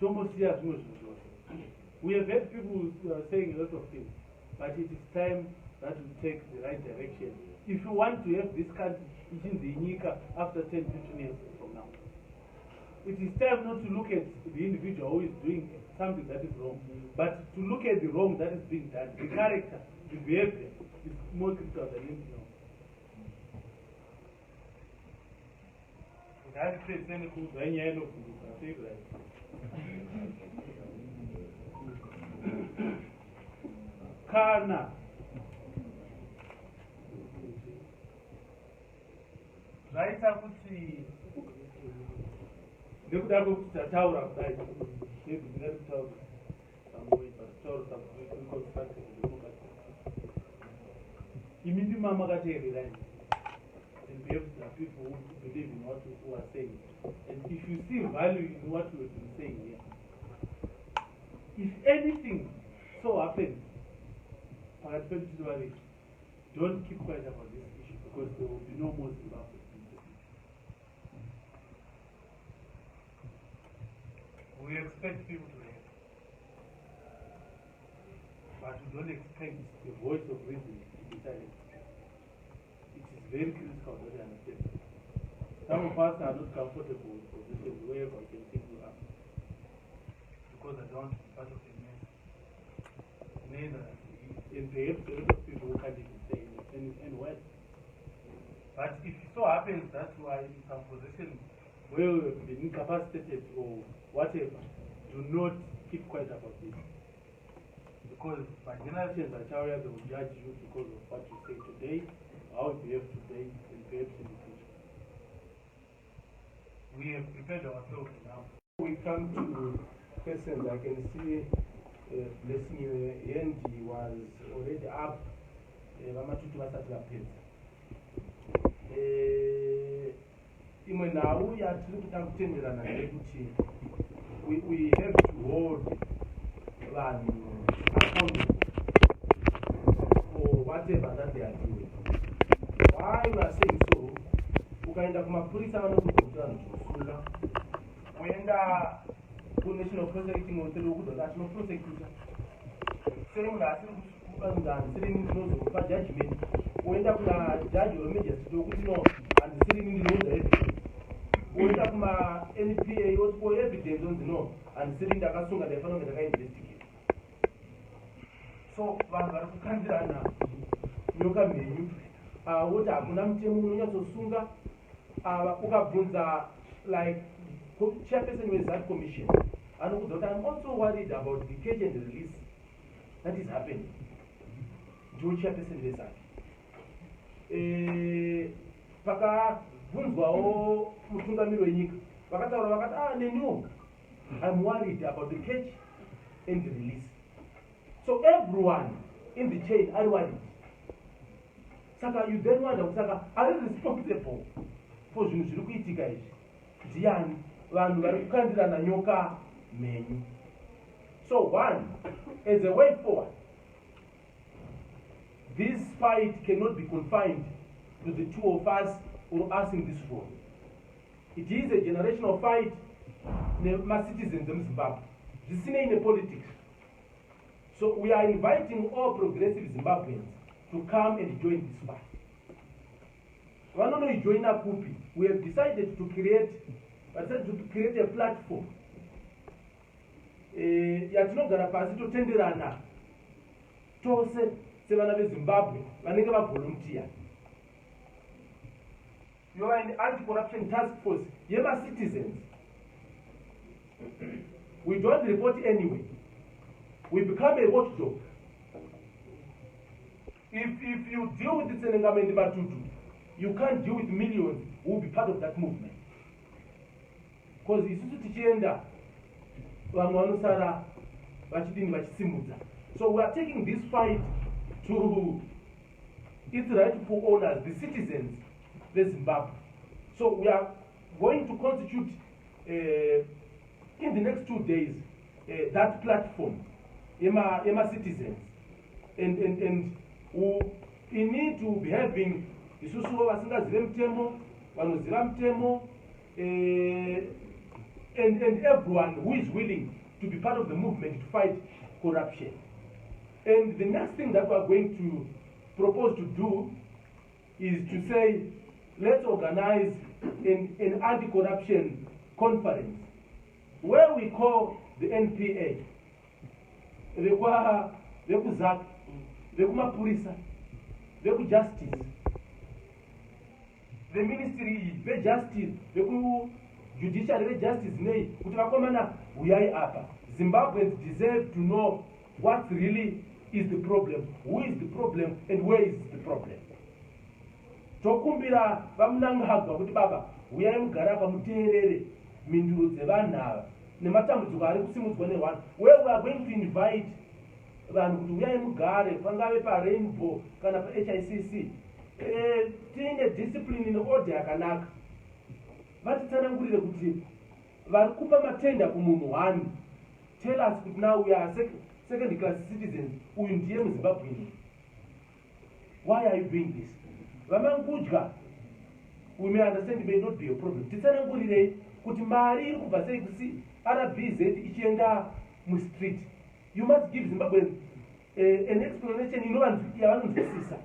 Tombosiya zvimwe zvinhu zvose. We have had people saying a lot of things, but it is time that we take the right direction if you want to have this country ichinzi inyika after 10 15 years from now. It is time not to look at the individual who is doing something that is wrong, but to look at the wrong that is being done. The character, the behavior is more critical than anything else. Ngandipedzise nekuudzai nyaya inobvunzisa favorite. Kana zvaita kuti nekuda kwekuti tataura kudai, maybe ndingati kutaura samwe, but kutaura constructive democracy, imi ndima makateererai, and perhaps there are people who believe in what we are saying, and if you see value in what we have been saying here, if anything so happens pakati pedu tiri vaviri, don't keep quiet about this issue, because there will be no more Zimbabwe. We expect people to react, but we don't expect the voice of reason to be silent. It is very critical that you understand that. Some of us are not comfortable with positions wherever you can think we are, because I don't want to be part of a mess. Neither, and perhaps a lot of people who can't even say any word. But if it so happens that you are in some position where you have been incapacitated or whatever, do not keep quiet about this. Because by generations achauya, they will judge you because of what you say today, how you behave today, and perhaps in the future. We have prepared ourselves now. We come to questions. I can see Blessing Yendi was already up. VaMatutu vasati vapedza. Imwe nhau yatiri kuda kutenderana ndeyekuti we have to hold vanhu accountable for whatever that they are doing. Why we are saying so, ukaenda kumapurisa vanokuudza kuti vanhu tinosunga, woenda kuNational Prosecuting Authority wokuudza kuti atinoprosecuta sei munhu asiri kuanzi handisiri ini ndinozopa judgment, woenda kuna judge or magistrate wokuti no, handisiri ini ndinounza evidence, woenda kuma-NPA woti ko evidence, onzi no, handisiri ndakasunga, ndaifanira kunge ndakainvestigate. So vanhu vari kukandirana nyoka mhenyu, woti hakuna mutemo unonyatsosunga. Ukabvunza like chairperson weZACC commission, anokuudza kuti I'm also worried about the catch and release that is happening. Ndiwo chairperson weZACC. Pakabvunzwawo mutungamiri wenyika, vakataura vakati, ah, neniwo I'm worried about the catch and the release. So everyone in the chain ari worried. Saka you then wonder kuti saka ari responsible for zvinhu zviri kuitika izvi ndiani? Vanhu vari kukandirana nyoka mhenyu. So one, as a way forward, this fight cannot be confined to the two of us or us in this room. It is a generational fight nemacitizens emuZimbabwe, zvisinei nepolitics. So we are inviting all progressive Zimbabweans to come and join this fight. Vanonoijoina kupi? We have decided to create a platform yatinogara pasi, totenderana tose sevana veZimbabwe vanenge vavolunteer, yova an anti-corruption task force yemacitizens. We don't report anyway, we become a watchdog. If you deal with Tsenengamu and Matutu, you can't deal with millions who will be part of that movement, because isusu tichienda, vamwe vanosara vachidini? Vachisimudza. So we are taking this fight to its rightful owners, the citizens veZimbabwe. So we are going to constitute in the next 2 days that platform yema-citizens and we need to be having isusuwo vasingazive mutemo, vanoziva mutemo, and everyone who is willing to be part of the movement to fight corruption. And the next thing that we are going to propose to do is to say, let's organize an anti-corruption conference where we call the NPA, vekuZACC, vekumapurisa, vekujustice, veministry vejustice, vekujudiciary, vejustice, nei kuti vakomana, huyai apa. Zimbabweans deserve to know what really is the problem, who is the problem and where is the problem. Tokumbira vaMnangagwa kuti, baba, huyai mugare apa, muteerere mhinduro dzevanhu ava nematambudziko ari kusimudzwa nevanhu, where we are going to invite vanhu kuti uyai mugare, pangave paRainbow kana paHICC, tiine discipline neorder yakanaka, vatitsanangurire kuti vari kupa matenda kumunhu one. Tell us kuti now we are second class citizens, uyu ndiye muZimbabweni. Why are you doing this? VaMangudya, we may understand, may not be a problem. Titsanangurirei kuti mari iri kubva sei kuRBZ ichienda mustreet. You must give Zimbabwe an explanation yavanonzwisisa.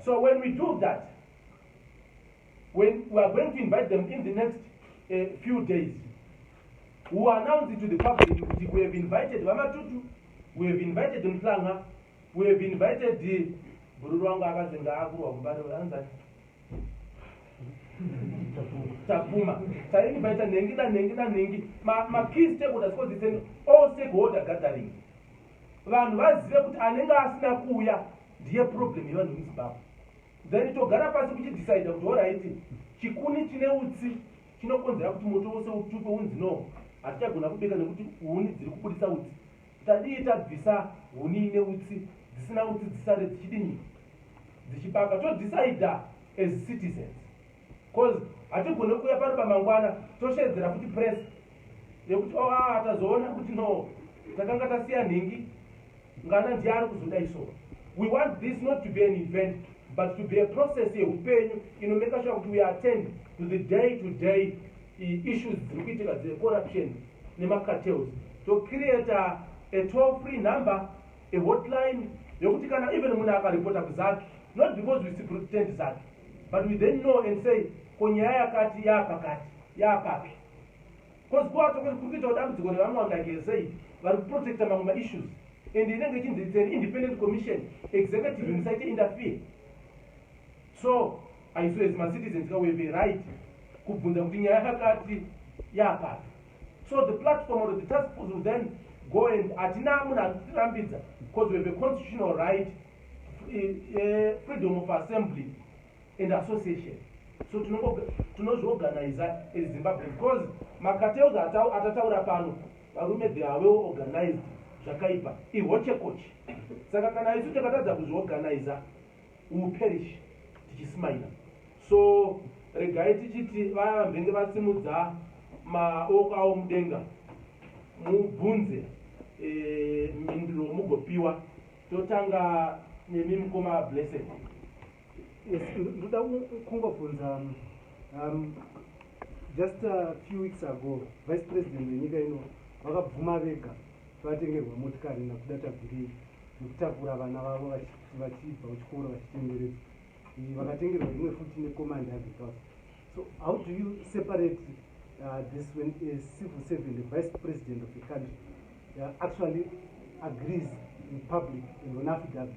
So when we do that, when we are going to invite them in the next few days, we will announce it to the public kuti we have invited vaMatutu, we have invited Mhlanga, we have invited bhururu wangu akazenga akurwa kumbare, anzani, Tapfuma, tainvita nhengi nanhengi nanhengi, makey stakeholders, because it's an all stakeholder gathering. Vanhu vazive kuti anenge asina kuuya ndiye problem yevanhu vemuZimbabwe. Then togara pasi kuchidecida kuti alright, chikuni chine utsi chinokonzera kuti moto wose utupe, unzi no, hatichagona kubika nekuti huni dziri kubudisa utsi. Tadii tabvisa huni ine utsi, dzisina utsi dzisare dzichidini? Dzichibaka. Todecida as citizens, because hatigone kuuya pano pamangwana toshedzera futi press yekuti, oh, ah, tazoona kuti no, takanga tasiya nhingi ngana ndiye ari kuzodai. So we want this not to be an event but to be a process yeupenyu inomake sure kuti we attend to the day to day issues dziri kuitika dzecorruption nemacartels. To create a toll free number, a hotline yekuti kana even munhu akaripota kuZACC, not because we pretend ZACC, but we then know and say, ko nyaya yakati yaapakati yaapapi? Because kwacho kuri kuita kuti dambudziko revamwe, like I said, vari kuprotecta mamwe maissues, and inenge ichinzi it's an independent commission, executive musaite interfere. So aisu as macitizens ka, we have a right kubvunza kuti nyaya yakakati yapapi. So the platform or the task force will then go, and hatina munhu anotirambidza because we have a constitutional right, freedom of assembly and association. So tinozviorganiza as Zimbabwe, because macartels atataura pano, varume, they are well organized zvakaipa, ihochekoche. Saka kana isu takatadza kuzviorganiza, will perish tichismaila. So regai tichiti vaya vambenge vasimudza maoko avo mudenga, mubvunze. Mhinduro mugopiwa. Totanga nemi, mukoma Blessed. Yes, ndoda kungobvunza, just a few weeks ago vice president wenyika ino vakabvuma vega vatengerwa motikari naKuda Tagwirei nekutakura vana vavo vachibva kuchikoro vachitenderedzwa. Vakatengerwa imwe futi neCommand Agriculture. So how do you separate this when a civil servant, the vice president of the country, actually agrees in public and on affidavit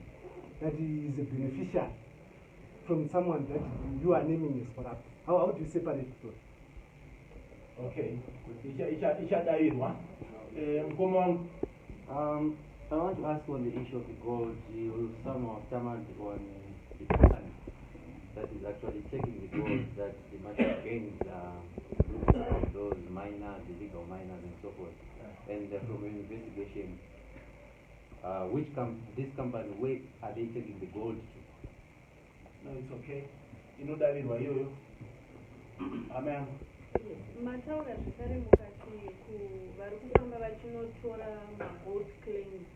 that he is a beneficiary from someone that you are naming as corrupt? How do you separate those? Okay, ichadayirwa. Mukoma wangu. I want to ask on the issue of the gold. You somehow stammered on the company that is actually taking the gold that the market gains from those miners, illegal miners and so forth. And from your investigation, which this company, where are they taking the gold to? No, it's okay, inodavirwa iyoyo, hama yangu. Mataura zvekare mukati vari kufamba vachinotora magold claims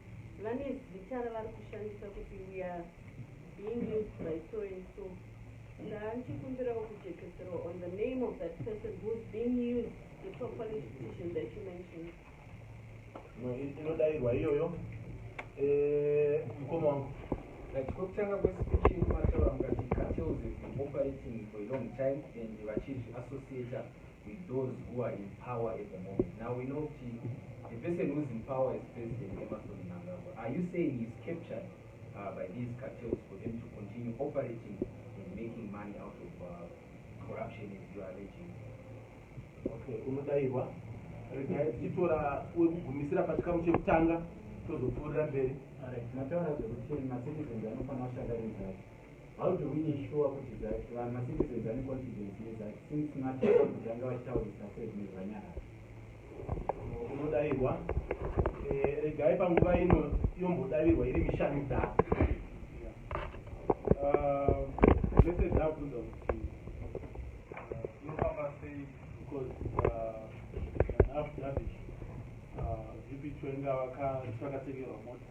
vane zita ravari kushandisa kuti we are being used by so and so. Ndanchikumbirawo kujekeserwa on the name of that person who's being used, the top politician that you mentioned. No, inodayirwa iyoyo. Mukoma wangu. Right, kwekutanga kwespeech yenyu mataura mukati cartels have been operating for a long time and vachizviassociata with those who are in power at the moment. Now we know kuti the person who's in power is President Emmerson Mnangagwa. Are you saying he's captured by these cartels for them to continue operating and making money out of corruption, as you are alleging? Okay, unodayirwa. Regai tichitora wekugumisira pachikamu chekutanga, tozopfuurira mberi. Alright, mataura zvekuti macitizens anofanira kushanda neZACC. How do we ensure kuti ZACC, vanhu, macitizens ane confidence neZACC, since mataura kuti vanga vachitaurisa sezvinhu zvanyarara? Unodayirwa. Regai panguva ino yombodavirwa iri mishanu. Blessed ndabvunza kuti inofamba sei, because an affidavit, VP Chiwenga vakati vakatengerwa mota.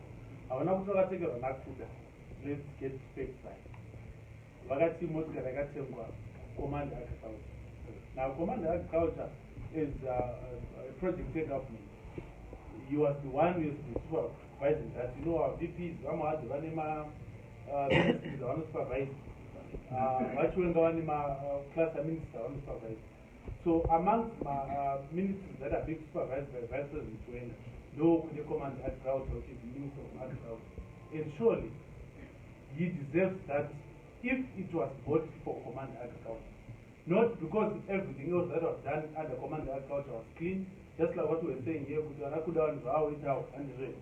Havana kuti vakatengerwa naKuda. Let's get facts right. Vakati motikari yakatengwa Command Agriculture. Now, Command Agriculture is a project yegovernment. He was the one who has been supervising that. You know, our VPs vamwe hadzi vane maministries avanosupervise, VaChiwenga vane macluster ministers avanosupervise. So amongst ma ministries that are being supervised by Vice President Chiwenga ndo kune Command Agriculture, which is the Minister of Agriculture, and surely he deserves that if it was bought for Command Agriculture, not because everything else that was done under Command Agriculture was clean, just like what we were saying here kuti vana Kuda vanhu zvavaoitawo handizvo.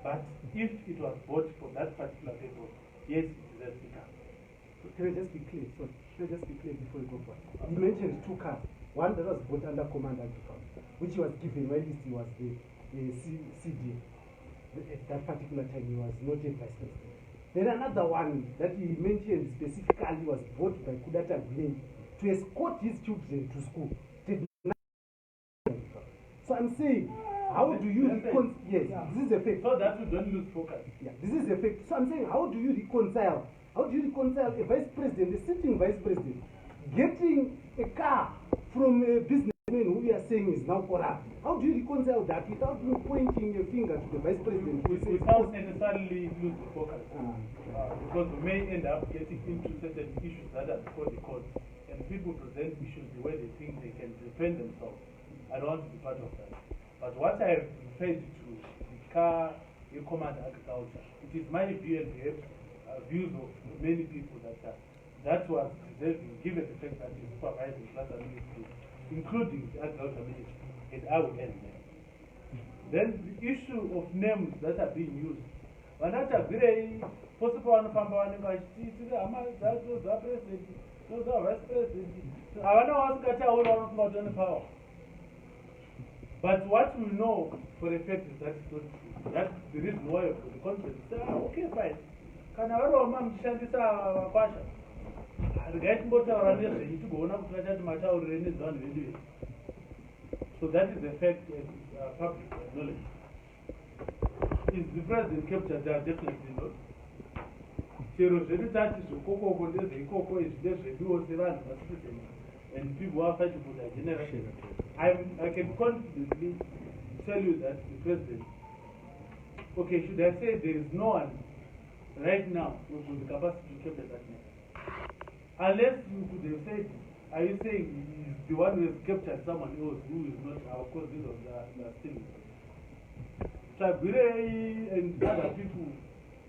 But if it was bought for that particular purpose, yes, it deserves the car. Can I just be clear? Sorry, can I just be clear before you go forward? You mentioned two cars. One that was bought under Command Agriculture, which he was given while he was the CD. At that particular time, he was not a vice president. Then another one that he mentioned specifically was bought by Kuda Tagwirei to escort his children to school. Did not. So I'm saying, how do you reconcile? Yes, this is a fact. So that we don't lose focus. Yeah, this is a fact. So I'm saying, how do you reconcile? How do you reconcile a vice president, a sitting vice president, getting a car from a businessman who we are saying is now corrupt? How do you reconcile that without you pointing a finger to the vice president who says Without necessarily lose the focus? Because we may end up getting into certain issues that are before the court, and people present issues the way they think they can defend themselves. I don't want to be part of that. But what I have referred to, the car, the Command Agriculture, it is my view and perhaps views of many people that that was deserving, given the fact that he's supervising cluster ministries, including the agriculture ministry, and I will end there. Then the issue of names that are being used. VanaTagwirei pose pavanofamba vanenge vachiti tiri hama dzacho dzapresident, dzavice president. Havana vasingatauri, vanofunga kuti vane power. But what we know for a fact is that it's not true. That's the reason why we've got the confidence. Say, ah, okay, fine, kana varoma muchishandisa vakwasha, regai timbotaura nezvenyu tigoona kuti vachati mataurire nezvevanhu vedu here. So that is a fact and public knowledge. Is the president captured? They are definitely not. Chero zvedu tati zvokokoko ndezveikoko, izvi ndezveduwo sevanhu, macitizens and people who are fighting for their generation. I can confidently tell you that the president, okay, should I say there is no one right now with the capacity to capture that man? Unless you could have said, are you saying he's the one who has captured someone else who is not? Of course, these are the stealing. Tagwirei and other people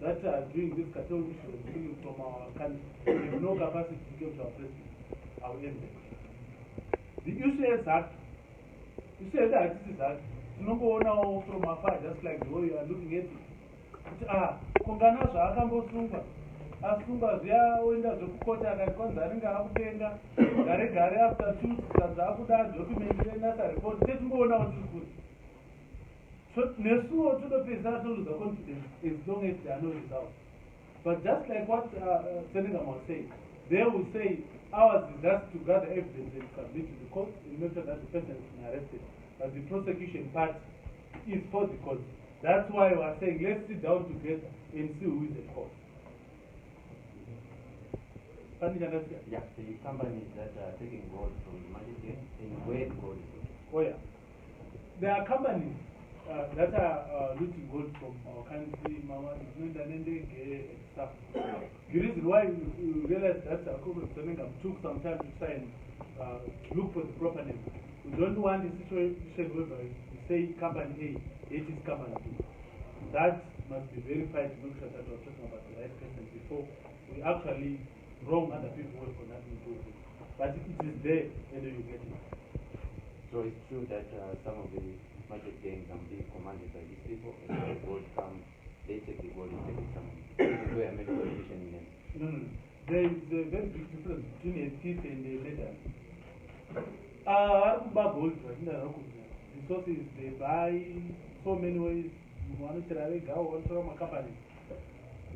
that are doing this cartel issue and stealing from our country have no capacity to capture our president. I will end there. The issue is that issue hatisi ZACC, tinongoonawo from afar, just like the way you are looking at it, kuti ah, kungana zvaakambosungwa, asungwa zviya, oenda zvekukota, akati kwanzi anenge akupenga, gare gare after two kanzi akuda document reNSSA report, tetingoonawo tiri kuri. So nesuwo todopedzisira toluza confidence as long as there are no results. But just like what Tsenengamu was saying, they will say ours is just to gather evidence and submit to the court and make sure that the person is arrested, but the prosecution part is for the court. That's why we are saying let's sit down together and see who is at fault. Pane chandasiya? Yeah, the companies that are taking gold from the market and where the gold is located. Oh yeah. There are companies that are looting gold from our country, mama, dzinoenda nendege and stuff. The reason why you realize that Comrade Tsenengamu took some time to try and look for the proper name. We don't want a situation whereby we say company A, it is company B. That must be verified to make sure that we're talking about the right person before we actually wrong other people who have got nothing to do with it. But it is there and you get it. So it's true that some of the market gangs are being commanded by these people, and when the gold comes, they take the gold and take it somewhere. This is where I made the confusion in them. No. There is a very big difference between a thief and a murderer. Vari kuba gold vachinda kubvira. The sources they buy so many ways. Vanochera vega, vanotora macompanies.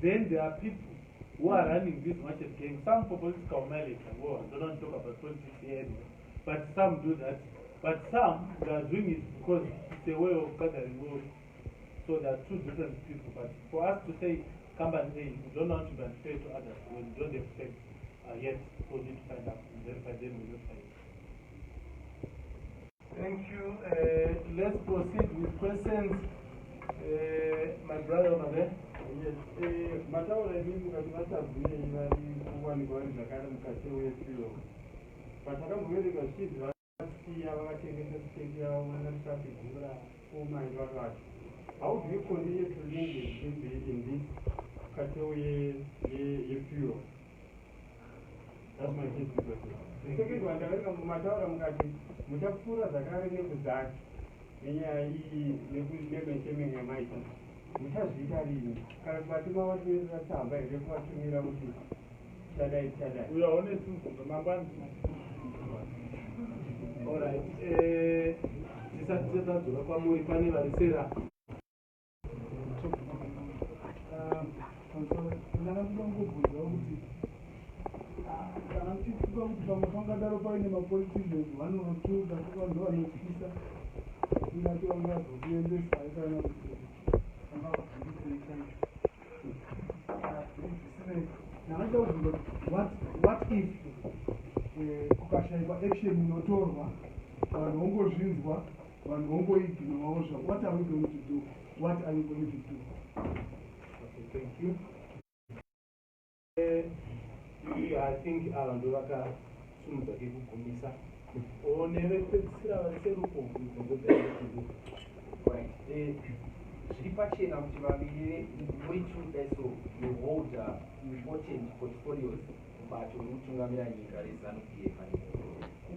Then there are people who are running these market gangs, some for political mileage. Well, I don't want to talk about politics here anyway. But some do that. But some, they are doing it because it's a way of gathering wealth. So there are two different people. But for us to say company A, we don't want to be unfair to others when we don't have facts yet. So we need to find out and verify them, we notify you. Thank you. Let's proceed with questions. My brother over there. Yes, mataura imi mukati vaTagwirei vari kuwanikwa vari zvakare mukati wefuel, patakambovereka zvichinzi vasiya vakatengesa stake yavo vana Trafigura vakati, how do you continue to link in this cartel yefuel? That's my first question. The second one, ndavereka mataura mukati muchapfuura zvakare nekuZACC nenyaya iyi nemeshaming yamaita. Muchazviita rini? Kana kuti mavatumira tsamba here kuvatumira kuti tichadai, tichadai? Uyaone suku mangwana. Alright. Tisati tadzoka kwamuri, pane varisera. Ndanga ndongobvunzawo kuti kana muchifunga kuti pamwe pangadaro paine mapoliticians one or two dati vanhu vanotyisa ungati vangazokuendesai kana kuti vangakuvhundisei chaizvo, zvisinei ndangachida kubvunza kuti what if kukashayikwa action inotorwa, vanhu vongozvinzwa, vanhu vongoignorawo zvavo? What are we going to do? What are you going to do? Okay, thank you. I think ava ndo vakasumudza kekugumisa. Nevekupedzisira variseruko mubvunzo. Right. Zviri pachena kuti vaviri muri two so you hold important portfolios mubato rinotungamira nyika reZANU PF.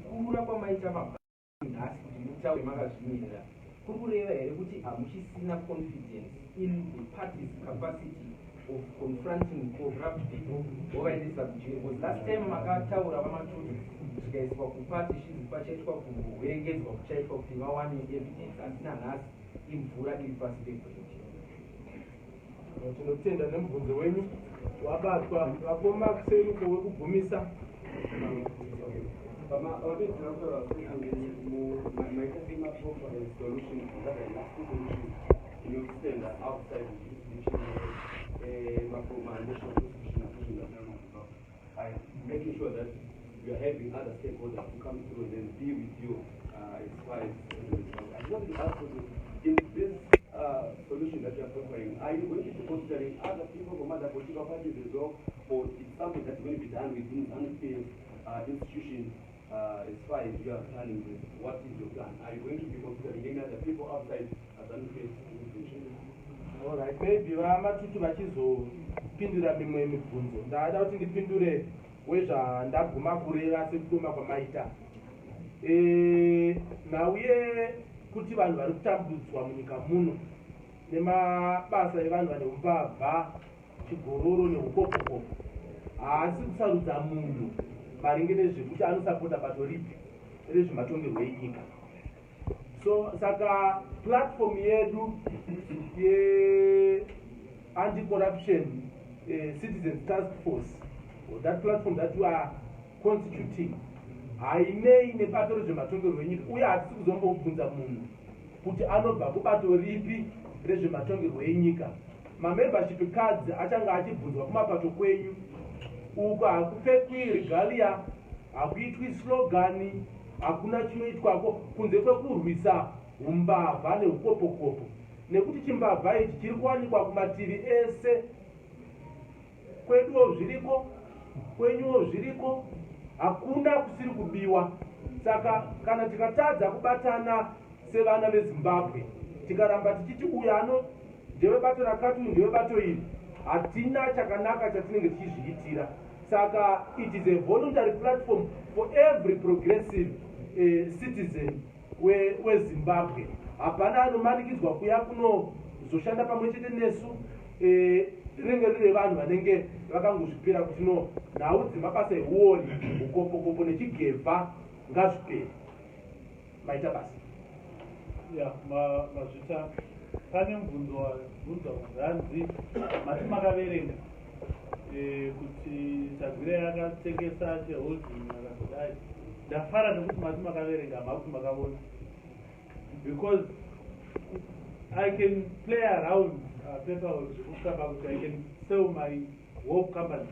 Kukurura kwamaita mabhani nhasi kuti mutaure makazvimirira, kuri kureva here kuti hamuchisina confidence in the party's capacity of confronting corrupt people vovaendesa kujeri? Because last time makataura vaMatutu, zvikaiswa kupati, zvinzi pachaitwa kuverengedzwa kuchaitwa kuti vawane evidence, asi nanhasi imvura iri pasi pebridge. Tinotenda nemubvunzo wenyu, wabatwa. Vakoma kuseruko wekugumisa. Vapedzera kutaura maita semaproper solution, lasting solution. Inoextenda outside the jurisdiction ma-national constitution zimbabwe, making sure that you are having other stakeholders who come through and then be with you as far as Zimbabwe. I just wanted to ask you, in this solution that you are proffering, are you going to be considering other people from other political parties as well, or it's something that's going to be done within ZANU-PF institution as far as you are planning this? What is your plan? Are you going to be considering any other people outside ZANU-PF institution? Alright, maybe VaMatutu vachizopindura mimwe mibvunzo, ndada kuti ndipindure wezvandaguma kureva sekudoma kwamaita. Nhau yekuti vanhu vari kutambudzwa munyika muno nemabasa evanhu vane umbavha, chigororo neukopokopo, haasi kusarudza munhu maringe nezvekuti anosapota bato ripi rezvematongerwo enyika. So saka platform yedu yeanti-corruption citizens task force, or that platform that we are constituting, hainei nebato rezvematongerwo enyika, uye hatisi kuzombobvunza munhu kuti anobva kubato ripi rezvematongerwo enyika. Mamembership cards achange achibvunzwa kumapato kwenyu uko. Hakupfekwi regalia, hakuitwi slogan, hakuna chinoitwako kunze kwekurwisa umbavha neukopokopo, nekuti chimbavha ichi chiri kuwanikwa kumativi ese. Kweduwo zviriko, kwenyuwo zviriko, hakuna kusiri kubiwa. Saka kana tikatadza kubatana sevana veZimbabwe, tikaramba tichiti uyu ano ndewebato rakati, uyu ndewebato iri, hatina chakanaka chatinenge tichizviitira. Saka it is a voluntary platform for every progressive citizen weZimbabwe. Hapana anomanikidzwa kuya kunozoshanda pamwe chete nesu. Rinenge riri vanhu vanenge vakangozvipira kuti no, nhau dzemabasa euori, ukopokopo nechigevha ngazvipere. Maita basa. Ya, mazvita. Pane mubvunzo wabvunzwa kunzanzi mati makaverenga kuti Tagwirei akatengesa cheholding akazodai. Ndafara nekuti mati makaverenga, makuti makaona, because I can play around paperwork zvekusvika kuti I can sell my whole company,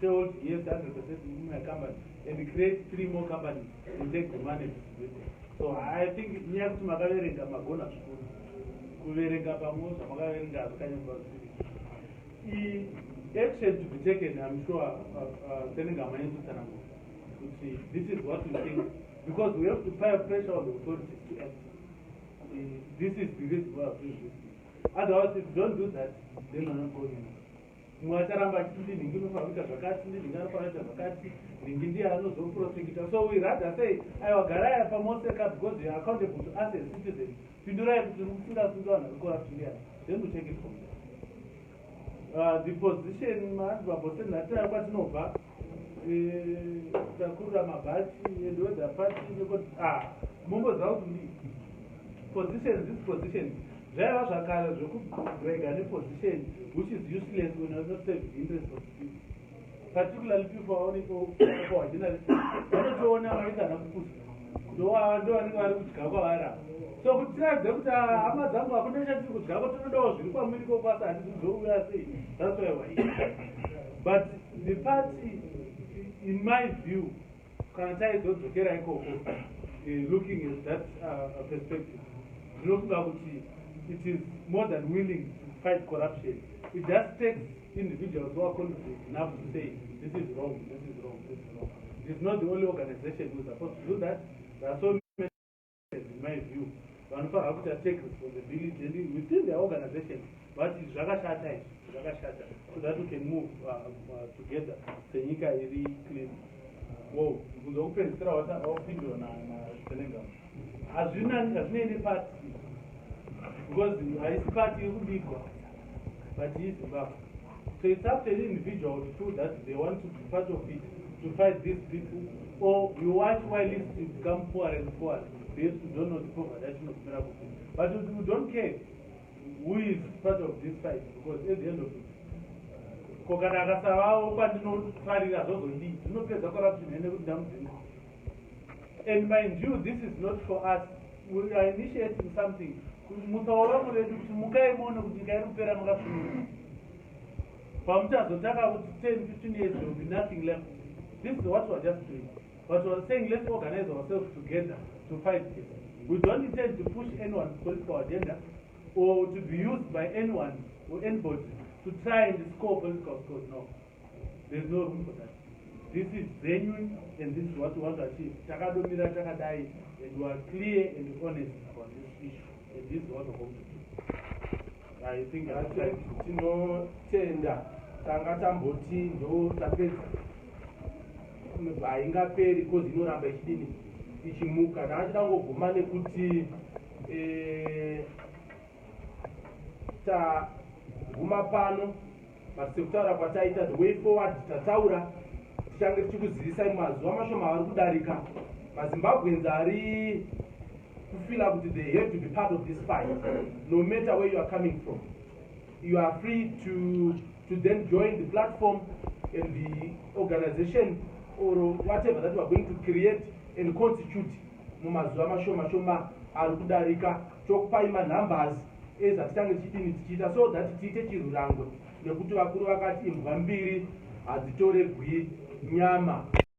sell, yes, 100% in my company and create three more companies and take the money and distribute them. So I think nyaya yekuti makaverenga, magona zvikuru kuverenga. Pamwe zvamakaverenga zvakanyorwa zviri action to be taken. I'm sure senenge hamanyatsotanangura kuti this is what we think, because we have to pile pressure on the authorities to act. This is the reason why I'm doing this. Otherwise, if you don't do that, then we're not going anywhere. Mumwe acharamba achiti ndinhingi unofanira kuita zvakati, ndinhingi anofanira kuita zvakati, nhingi ndiye anozoprosecta. So we rather say, aiwa, garai apa moseka, because you are accountable to us as citizens. Pindurai kuti musingasungi vanhu vari corrupt ndiani, then we take it from there. The position maanzi nhataya kwatinobva, takurura mabhachi and whether party, ah, mumboziva kuti position, this position zvaiva zvakare zvekubrega neposition, which is useless when you are not serving the interest of the people, particularly people of our generation. Vanotoona vaisana kupusa, ndo vanenge vari kudya kwavari ava. So kuti tiratidze kuti, ah, hama dzangu, hakuna chatiri kudyako, tinodawo zviri kwamuri kokwasa, handisi kuzouya sei. That's why we're here. But the party, in my view, kana taizodzokera ikoko, looking at that perspective, ndinofunga kuti it is more than willing to fight corruption. It just takes individuals who are confident enough to say, "This is wrong, this is wrong, this is wrong." It is not the only organization who is supposed to do that. There are so many, in my view, vanofanira kuti take responsibility and within their organization vati zvakashata izvi, zvakashata, so that we can move together senyika iri clean. Wo mubvunzo wekupedzisira wapindurwa naSenegam. Hazvinei neparty, because haisi party iri kubigwa, but iZimbabwe. So it's up to an individual to feel that they want to be part of it, to fight these people, or we watch while it become poorer and poorer. Because we don't know the poverty yacho kupi, but we don't care who is part of this fight, because at the end of it, ko kana akasavawo kwandinofarira, zvozodii? Zvinopedza corruption ene kuti ndamudzinga? And mind you, this is not for us. We are initiating something. Musawo vamwe vedu kuti mukai muone kuti nyika iri kupera makasvinura. Pamuchazotanga kuti 10, 15 years, there will be nothing left. This is what we are just doing. But we are saying, let's organize ourselves together to fight this. We don't intend to push anyone's political agenda or to be used by anyone or anybody to try and score political scores. No, there's no room for that. This is genuine and this is what we want to achieve. Takadomira takadai, and we are clear and honest about this issue, and this is what we're going to do. I think I'm trying to Tinotenda. Tanga tamboti ndo tapedza, haingaperi 'cause inoramba ichidini, ichimuka. Ndanga kungoguma nekuti taguma pano, but sekutaura kwataita, the way forward tataura, tichange tichikuzivisai mazuva mashoma ari kudarika. MaZimbabweans ari kufeela kuti they have to be part of this fight, no matter where you are coming from, you are free to then join the platform and the organization or whatever that we are going to create and constitute mumazuva mashoma shoma ari kudarika. Tokupai manumbers ezvatichange tichidini, tichiita, so that tiite chirurangwe, nekuti vakuru vakati imbwa mbiri hadzitoregwi nyama.